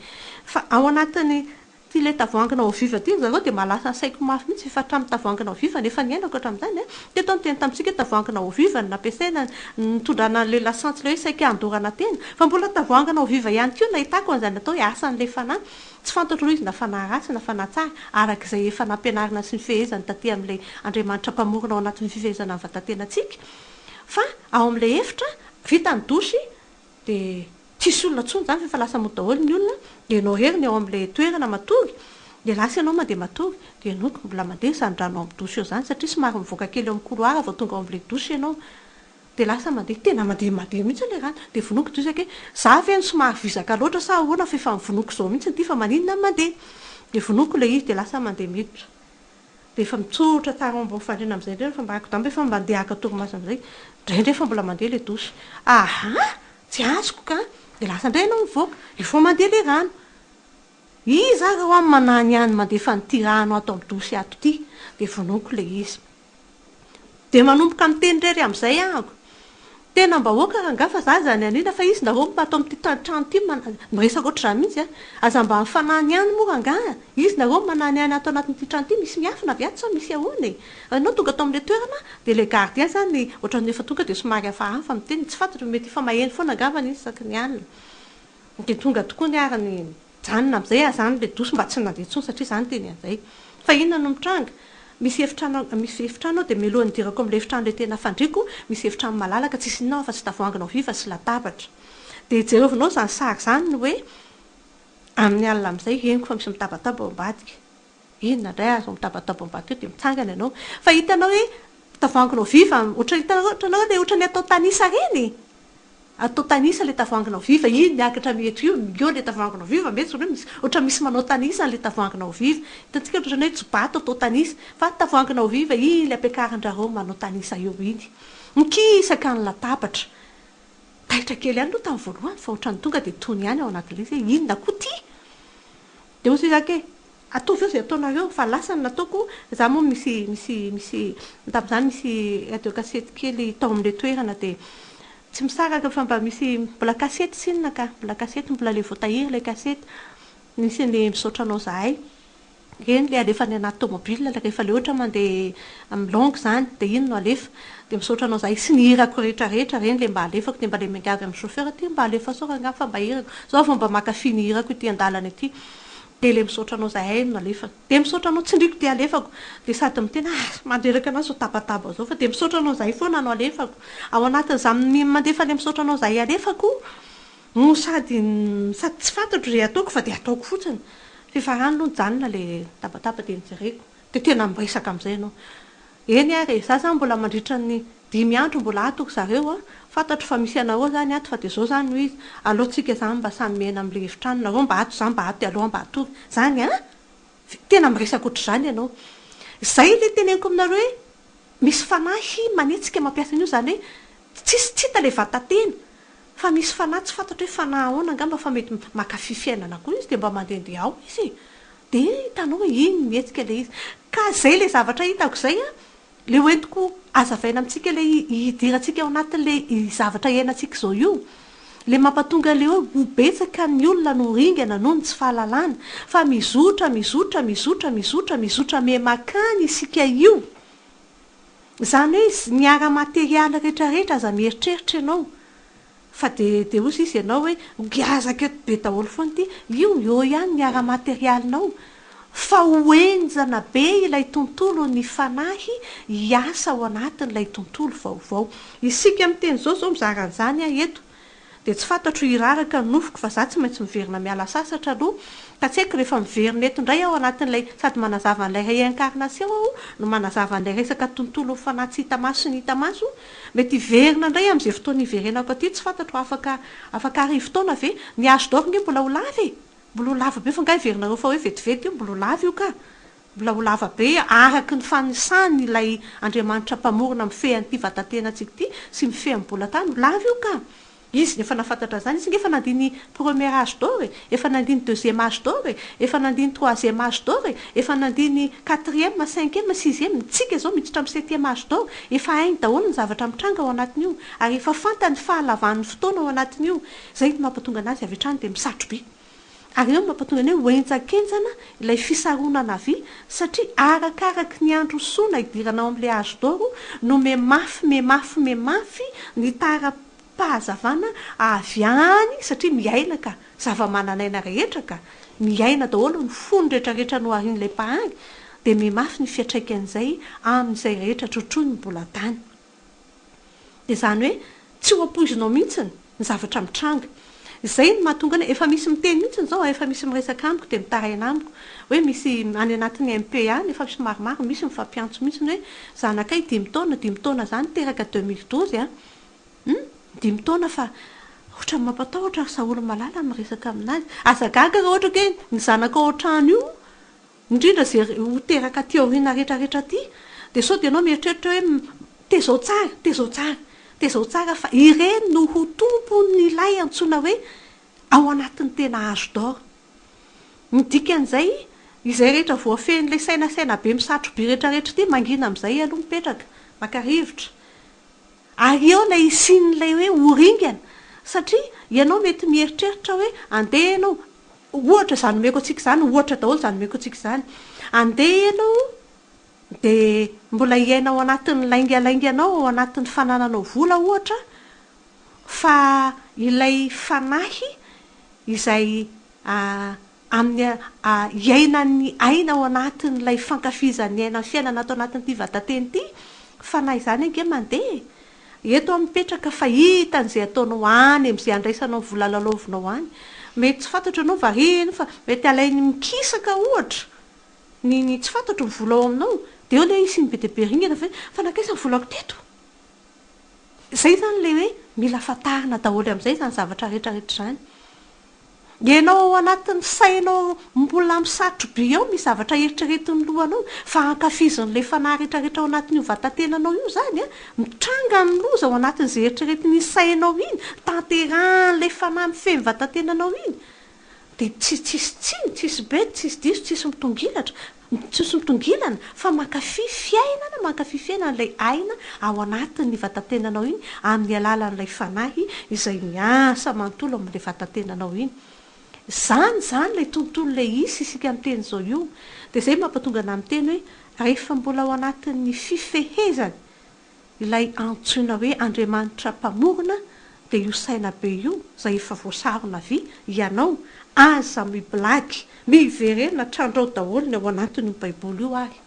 Fa ao anatin'ny ity ilay tavoahangina eau vive ity ry zareo dia mahalasa ny saiko mafy mihitsy. Efa hatramin'ny tavoahangina eau vive no efa niainako hatramin'izany an. Teto aho niteny tamintsika hoe tavoahangina eau vive no nampiasaina nitondrana an'ilay lasantsy ilay hoe saika handorana tena. Fa mbola tavoahangina eau vive ihany koa no nahitako an'izany atao hoe asan'ilay fanahy. Tsy fantatro aloha izy na fanahy ratsy na fanahy tsara, araka izay efa nampianarina sy nifehezany taty amin'ilay Andriamanitra Mpamorona ao anatin'ny fifehezana ny vatatenantsika. Fa ao amin'ilay efitra, vita ny douche, dia tsisy olona intsony izany fa efa lasa mody daholo ny olona, dia ianao irery ny ao amin'ilay toerana matory, dia lasa ianao mandeha matory, dia henoiko mbola mandeha izany rano ao amin'ny douche eo izany satria somary mivoaka kely eo amin'ny couloir vao tonga ao amin'ilay douche ianao. Dia lasa mandeha, tena mandeha mandeha mihitsy ilay rano. Dia vonoiko dosaka hoe, za ve no somary vizaka loatra sa ahoana fa efa novonoiko izao mihitsy ity fa maninona aho mandeha. Dia vonoiko ilay izy dia lasa mandeha miditra. Dia efa mitsotra tsara ao ambony fandriana amin'izay indray rehefa mba haka efa mandeha haka torimaso amin'izay. Indraindray efa mbola mandeha ilay douche. Aha! Tsy azoko ka! Dia lasa indray ianao mivoaka, efa mandeha ilay rano. Iza ary hoa manany ihany mandefa an'ity rano ato amin'ny douche ato ity? Dia vonoiko ilay izy. Dia manomboka miteny irery amin'izay ahako. Tena mba ok rangahy fa za aza any an'ina fa izy nareo ato amin'ity trano ity miresaka ohatr'izany mihitsy a. Aza mba mifanany ihany moa rangahy a. Izy nareo manany ihany ato anatin'ity trano ity misy miafina avy ato sa misy ahoana e. Ianao tonga ato amin'ilay toerana dia ilay gardien izany ohatran'ny efa tonga dia somary hafahafa miteny, tsy fantatro mety efa maheno foana angambany izy isaky ny alina. Dia tonga tokoa ny ary ny Mijanona amin'izay aho izany ilay douche mba tsy nandeha intsony satria izaho niteny an'izay. Fa inona no mitranga? Misy efitrano misy efitrano ao dia mialohan'ny hidirako amin'ilay efitrano ilay tena fandriako, misy efitrano malalaka tsisy inona ao afa-tsy tavoahangina ao viva sy latabatra. Dia jerevinao izany sary izany ny hoe amin'ny alina amin'izay henoko fa misy mitabataba ao ambadika. Inona indray ary izao mitabataba ao ambadika eo dia mitsangana ianao. Fa hitanao hoe tavoahanginao viva ohatran'ny hitanareo ohatranareo ilay ohatran'ny atao tanisa ireny e! Atao tanisa ilay tavoahanginao viva, iny miakatra mety io, eo ilay tavoahanginao viva, mety zao hoe misy ohatra misy manao tanisa an'ilay tavoahanginao viva. Hitantsika ohatran'ny hoe jibato atao tanisa, fa tavoahanginao viva iny ilay ampiakarin-drareo manao tanisa eo iny. Mikisaka ny latabatra. Taitra kely ihany aloha tamin'ny voalohany fa ohatran'ny tonga dia tony ihany ao anatin'ilay izy hoe inona koa ity? Dia hoy izy hoe ataovy eo izay ataonareo fa lasa ny nataoko, za moa misy misy misy tamin'izany misy radio kasety kely tao amin'ilay toerana dia tsy misaraka fa mba misy mbola kasety tsinona ka, mbola kasety mbola ilay voatahiry ilay kasety, nisy ny misaotra anao zahay, ireny ilay alefa any anaty tomobile rehefa ilay ohatra mandeha amin'ny longue izany dia iny no alefa, dia misaotra anao zahay sy ny hirako rehetra rehetra ireny ilay mba alefako dia mba ilay miangavy amin'ny chauffeur aty mba alefaso rangahy fa mba hirako, zao vao mba mankafy ny hirako ity an-dalana ity. Dia ilay misaotra anao zahay no nalefany. Dia misaotra anao, tsindriako dia alefako. Dia sady miteny ah, mandreraka anah izao tabataba izao fa dia misaotra anao zahay foana no alefako. Ao anatin'izaho mandefa ilay misaotra anao zahay alefako no sady sady tsy fantatro izay ataoko fa dia ataoko fotsiny. F'efa any aloha nijanona ilay tabataba dia nojereko. Dia tena miresaka amin'izay ianao. Eny ary e, za zany mbola mandritra ny dimy andro mbola ato ry zareo a, fantatro fa misy anareo zany ato fa dia zao zany no izy, aleo tsika zany mba samy miaina amin'ilay efitrano, nareo mba ato za mba ato dia aleo mba hatory. Zany an! Tena miresaka ohatr'izany ianao. Izay ilay teneniko aminareo hoe misy fanahy manetsika mampiasa an'io izany hoe tsisy tsy hita ilay vata-tena fa misy fanahy tsy fantatro hoe fanahy ahoana angamba fa mety mankafy fiainana koa izy dia mba mandehandeha ao izy e! Dia hitanao hoe iny mihetsika ilay izy. Ka izay ilay zavatra hitako izay an, ilay hoentiko hazavaina amintsika ilay hidirantsika ao anatin'ilay zavatra iainantsika izao io. Ilay mampatonga ilay hoe ho betsaka ny olona no ringana noho ny tsy fahalalana. Fa mizotra, mizotra, mizotra, mizotra, mizotra miha-makany isika io. Izany hoe ny ara-materialy rehetrarehetra aza mieritreritra ianao. Fa dia dia hozy izy ianao hoe giazaka eto be daholo foana ity, io eo ihany ny ara-materialinao fa ho henjana be ilay tontolon'ny fanahy hiasa ao anatin'ilay tontolo vaovao. Isika miteny izao izao mizara an'izany aho eto dia tsy fantatro hiraraka ny nofoko fa za tsy maintsy miverina miala sasatra aloha ka tsy haiko rehefa miverina eto indray aho anatin'ilay sady manazava an'ilay réincarnation aho no manazava an'ilay resaka tontolon'ny fanahy tsy hita maso sy ny hita maso Mety hiverina indray amin'izay fotoana hiverenako aty, tsy fantatro afaka afaka arivo taona ve? Ny âge d'or nge mbola ho lava e! Mbola ho lava be fa nga heverinareo fa hoe vetivety io, mbola ho lava io ka! Mbola ho lava be araka ny fanisany ilay Andriamanitra mpamorona mifehy an'ity vatatenantsika ity sy mifehy amin'ny bolan-tany, ho lava io ka! Izy efa nahafantatra an'izany, izy nge efa nandia ny premier âge d'or e, efa nandia ny deuxième âge d'or e, efa nandia ny troisième âge d'or e, efa nandia ny quatrième, cinquième, sixième, tsika izao miditra amin'ny septième âge d'or, efa hainy daholo ny zavatra mitranga ao anatin'io, ary efa fantany ny fahalavan'ny fotoana ao anatin'io, izay no mampatonga an'azy avy hatrany dia misatro-by. Ary eo no mampatonga ny hoe ho henjankenjana ilay fisaronana vy, satria arakaraky ny androsoana hidirana ao amin'ilay âge d'or no mihamafy mihamafy mihamafy ny tara pahazavana avy any satria miaina ka, zava-manan'aina rehetra ka, miaina daholo ny fony retraretra noharian'ilay mpahary dia mihamafy ny fiantraikan'izay amin'izay rehetra trotroiny mbola tany. Dia izany hoe tsy ho ampoizinao mihitsiny ny zavatra mitranga. Izay no mahatonga ny efa misy miteny mihitsiny izao, efa misy miresaka amiko dia mitaraina amiko hoe misy any anatin'ny MP any efa misy maromaro misy mifampiantso mihitsiny hoe zanakay dimy taona, dimy taona izany teraka 2012 an! Hum! Dimy taona fa ohatran'ny mampatahotra ry Saholy malala ny miresaka aminazy. Aza gaga raha ohatra ka hoe ny zanakao ao an-trano io, indrindra izay ho teraka aty aoriana retraretra aty, dia sao dia ianao mieritreritra hoe tezao tsara, tezao tsara, tezao tsara fa ireny no ho tompon'ilay antsoina hoe ao anatin'ny tena âge d'or. Ny dikan'izay, izay rehetra voafehin'ilay sainasaina be misatro-by retraretra ity, mangina amin'izay aloha mipetraka, maka rivotra. Ary eo ilay hisian'ilay hoe ho ringana, satria ianao mety mieritreritra hoe andeha ianao, ohatra izany omeko antsika izany, ohatra daholo izany omeko antsika izany, andeha ianao dia mbola hiaina ao anatin'ny laingalainganao, ao anatin'ny fanananao vola ohatra, fa ilay fanahy izay amin'ny iainan'ny aina ao anatin'ilay fankafizan'ny aina ny fiainana ato anatin'ity vatateny ity, fanahy izany ange mandeha e! Eto aho mipetraka fa hitany izay ataonao any amin'izay andraisanao ny vola lalaovinao any. Mety tsy fantatro ianao variana fa mety alainy mikisaka ohatra ny ny tsy fantatro ny vola ao aminao dia eo ilay hisian'ny be dia be ringana ve fa nankaiza ny volako teto? Izay izany ilay hoe mila fantarina daholo amin'izay izany zavatra rehetra rehetra izany. Ianao ao anatin'ny sainao mbola misatro-by ao misy zavatra eritreretin'ny lohanao fa ankafizin'ilay fanahy rehetrarehetra ao anatin'io vatatenanao io izany an, mitranga ny loza ao anatin'izay eritreretin'iny sainao iny, tanterahan'ilay fanahy mifehy ny vatatenanao iny, dia tsy tsisy tsiny, tsisy bedy, tsisy diso, tsisy mitongilatra, tsisy mitongilana fa mankafy fiainana, mankafy fiainana ilay aina ao anatin'ny vatatenanao iny amin'ny alalan'ilay fanahy izay miasa manontolo amin'ilay vatatenanao iny. Izany izany ilay tontolo ilay hisy isika miteny izao io. Dia izay mampatonga anah miteny hoe rehefa mbola ao anatin'ny fifehezany Ilay antsoina hoe Andriamanitra Mpamorona dia io saina be io izay efa voasarona vy, ianao aza miblagy, miverena trandrao daholo ny ao anatin'io baiboly io ary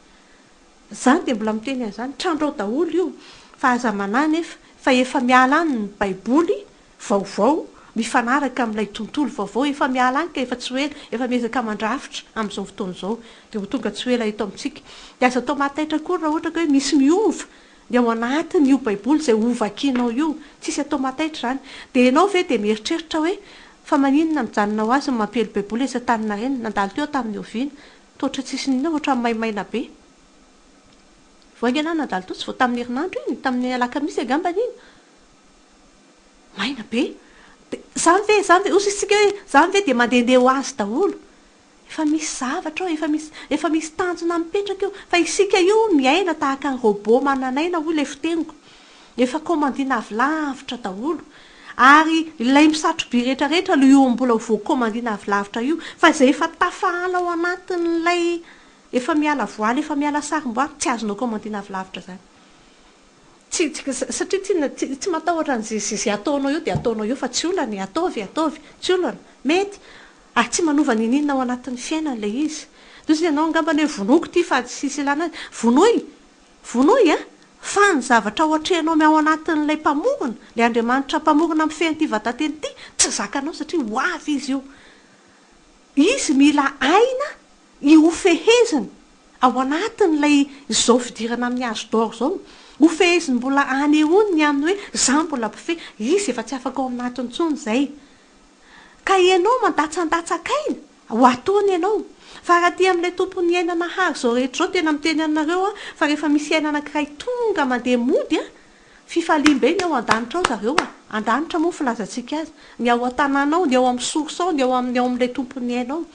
zany dia mbola miteny an'izany, trandrao daholo io fa aza manahy nefa fa efa miala any ny baiboly vaovao mifanaraka amin'ilay tontolo vaovao efa miala any ka efa tsy ho ela, efa miezaka mandrafitra amin'izao fotoana izao dia ho tonga tsy ho ela eto amintsika. Dia aza atao mahataitra akory raha ohatra ka hoe misy miova ny ao anatin'io baiboly izay hovakianao io, tsisy atao mahataitra izany. Dia ianao ve dia mieritreritra hoe fa maninona mijanona ho azy ny mampiely baiboly etsy Antaninarenina, nandalo teo aho tamin'ny oviana, toa ohatran'ny tsisy n'inona, ohatran'ny maimaina be. Vao haingana aho nandalo teo, tsy vao tamin'ny herinandro iny, tamin'ny alakamisy angambany iny. Maina be. Dia izany ve, izany ve, hoy isika hoe izany ve dia mandehandeha ho azy daholo. Efa misy zavatra ao, efa misy, efa misy tanjona mipetraka eo. Fa isika io miaina tahaka ny robot manan'aina hoy ilay fiteniko. Efa kaomandina avy lavitra daholo. Ary ilay misatro-by rehetra rehetra aloha io mbola ho voakaomandina avy lavitra io. Fa izay efa tafahala ao anatin'ilay efa miala voaly, efa miala sarim-boary, tsy azonao kaomandina avy lavitra izany. Tsy, tsy, satria tsinona, tsy, tsy matahotra an'izay, izay ataonao eo dia ataonao eo fa tsy olana e, ataovy e, ataovy, tsy olana. Mety. Ary tsy manova n'inon'inona ao anatin'ny fiainana ilay izy. Dia hoy ianao angambany hoe vonoiko ity fa tsisy ilana azy. Vonoy! Vonoy a! Fa ny zavatra ao atrehinao ao anatin'ilay Mpamorona, ilay Andriamanitra Mpamorona mifehy an'ity vatan-teny ity, tsy zakanao satria ho avy Izy io. Izy mila aina hofeheziny ao anatin'ilay izao fidirana amin'ny âge d'or izao. Hofeheziny mbola hanehoany ny amin'ny hoe izaho mbola mpifehy. Izy efa tsy afaka ao anatiny intsony izay. Ka ianao mandatsandatsaka aina, ho ataony ianao. Fa raha aty amin'ilay Tompon'ny aina nahary izao rehetra izao, tena miteny aminareo aho fa rehefa misy aina anankiray tonga mandeha mody an, fifaliam-be ny ao an-danitra ao zareo a, an-danitra moa ny filazantsika azy, ny ao an-tanàna ao, ny ao amin'ny source ao, ny ao amin'ny ao amin'ilay Tompon'ny aina ao.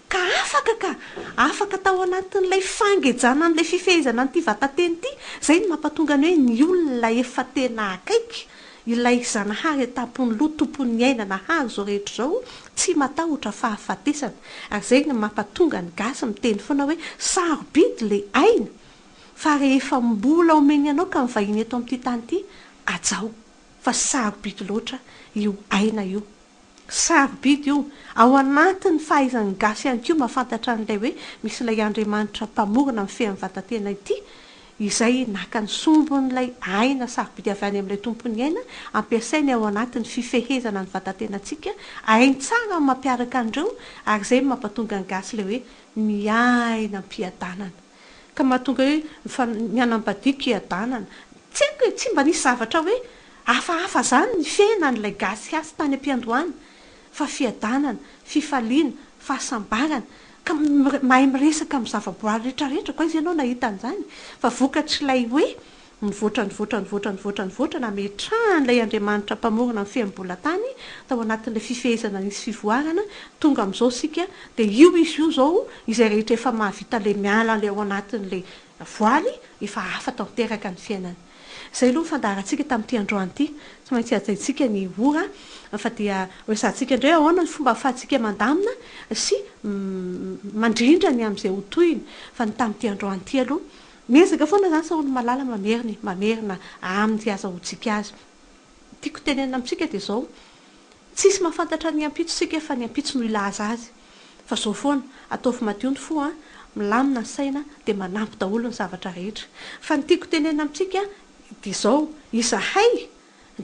Ka afaka ka! Afaka tao anatin'ilay fangejana an'ilay fifehezana an'ity vatan-teny ity, izay no mampatonga ny hoe ny olona efa tena akaiky ilay Zanahary an-tampon'ny loha tompon'ny aina nahary izao rehetra izao tsy matahotra fahafatesana. Ary izay no mampatonga ny gasy miteny foana hoe sarobidy ilay aina fa rehefa mbola omeny anao ka mivahiny eto amin'ity tany ity, hajao fa sarobidy loatra io aina io. Sarobidy io. Ao anatin'ny fahaizan'ny gasy ihany koa mahafantatra an'ilay hoe misy ilay Andriamanitra mpamorona mifehy amin'ny vatan-tena ity, izay naka ny sombin'ilay aina sarobidy avy any amin'ilay Tompon'ny aina, ampiasainy ao anatin'ny fifehezana ny vatan-tenantsika, hainy tsara ny mampiaraka an'ireo ary izay no mampatonga ny gasy ilay hoe miaina am-piadanana. Ka mahatonga hoe ny hanambadiako hiadanana. Tsy haiko e, tsy mba nisy zavatra hoe Hafahafa zany ny fiainan'ilay gasy hasy tany am-piandohana fa fiadanana, fifaliana, fahasambarana, ka mahay miresaka amin'ny zavaboary retraretra ko aiza ianao nahita an'izany fa vokatr'ilay hoe nivoatra nivoatra nivoatra nivoatra nivoatra nametrahan'ilay Andriamanitra mpamorona ny fehim-bola-tany tao anatin'ilay fifehezana nisy fivoarana tonga amin'izao isika dia io izy io izao izay rehetra efa mahavita ilay miala ilay ao anatin'ilay voaly efa hafa tanteraka ny fiainany. Izay aloha ny fandaharantsika tamin'ity androany ity. Tsy maintsy hajaintsika ny ora fa dia horesahantsika indray ahoana ny fomba ahafahantsika mandamina sy mandrindra ny amin'izay ho tohiny. Fa ny tamin'ity androany ity aloha, miezaka foana izany Saholo Malala mamerina e, mamerina amin'izay azahoantsika azy. Ny tiako tenenina amintsika dia izao, tsisy mahafantatra ny ampitso isika fa ny ampitso no hilaza azy. Fa izao foana, ataovy madio ny fo an, milamina ny saina dia manampy daholo ny zavatra rehetra. Fa ny tiako tenenina amintsika dia izao, izahay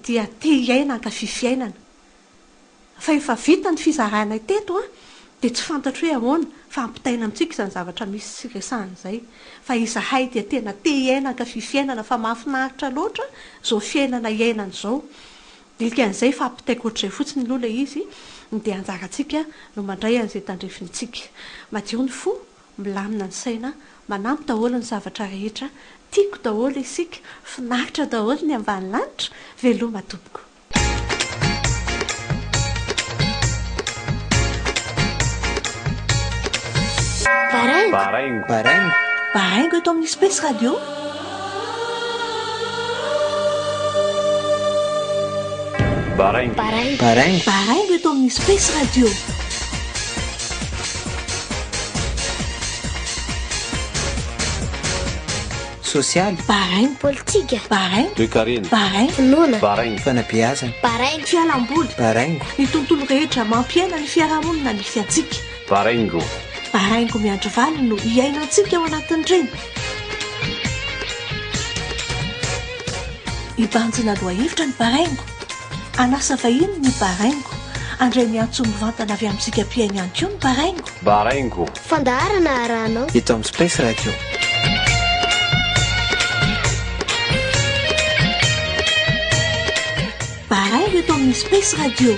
dia te hiaina hankafy fiainana. Fa efa vita ny fizaranay teto an, dia tsy fantatro hoe ahoana fa ampitaina amintsika izany zavatra misy sy resahana izay. Fa izahay dia tena te hiaina hankafy fiainana fa mahafinaritra loatra izao fiainana iainana izao. Dikan'izay fa ampitaiko ohatr'izay fotsiny aloha ilay izy dia anjarantsika no mandray an'izay tandrifintsika. Madio ny fo, milamina ny saina, manampy daholo ny zavatra rehetra, tiako daholo isika, finaritra daholo ny ambany lanitra, veloma tompoko. Baraingo. Baraingo. Baraingo. Baraingo eto amin'ny Space Radio. Baraingo. Baraingo. Baraingo. Baraingo eto amin'ny Space Radio. Sosialy. Baraingo. Politika. Baraingo. Toekarena. Baraingo. Finoana. Baraingo. Fanabeazana. Baraingo. Fialamboly. Baraingo. Ny tontolo rehetra mampiaina ny fiarahamonina misy antsika. Baraingo. Baraingo miandry valiny no iainantsika ao anatin'ireny. Hibanjina lohahevitra ny baraingo. Hanasa vahiny ny Baraingo. Handray ny antso mivantana avy amintsika mpihaino ihany koa ny Baraingo. Baraingo. Fandaharana arahanao. Eto amin'ny Space Radio. Baraingo eto amin'ny Space Radio.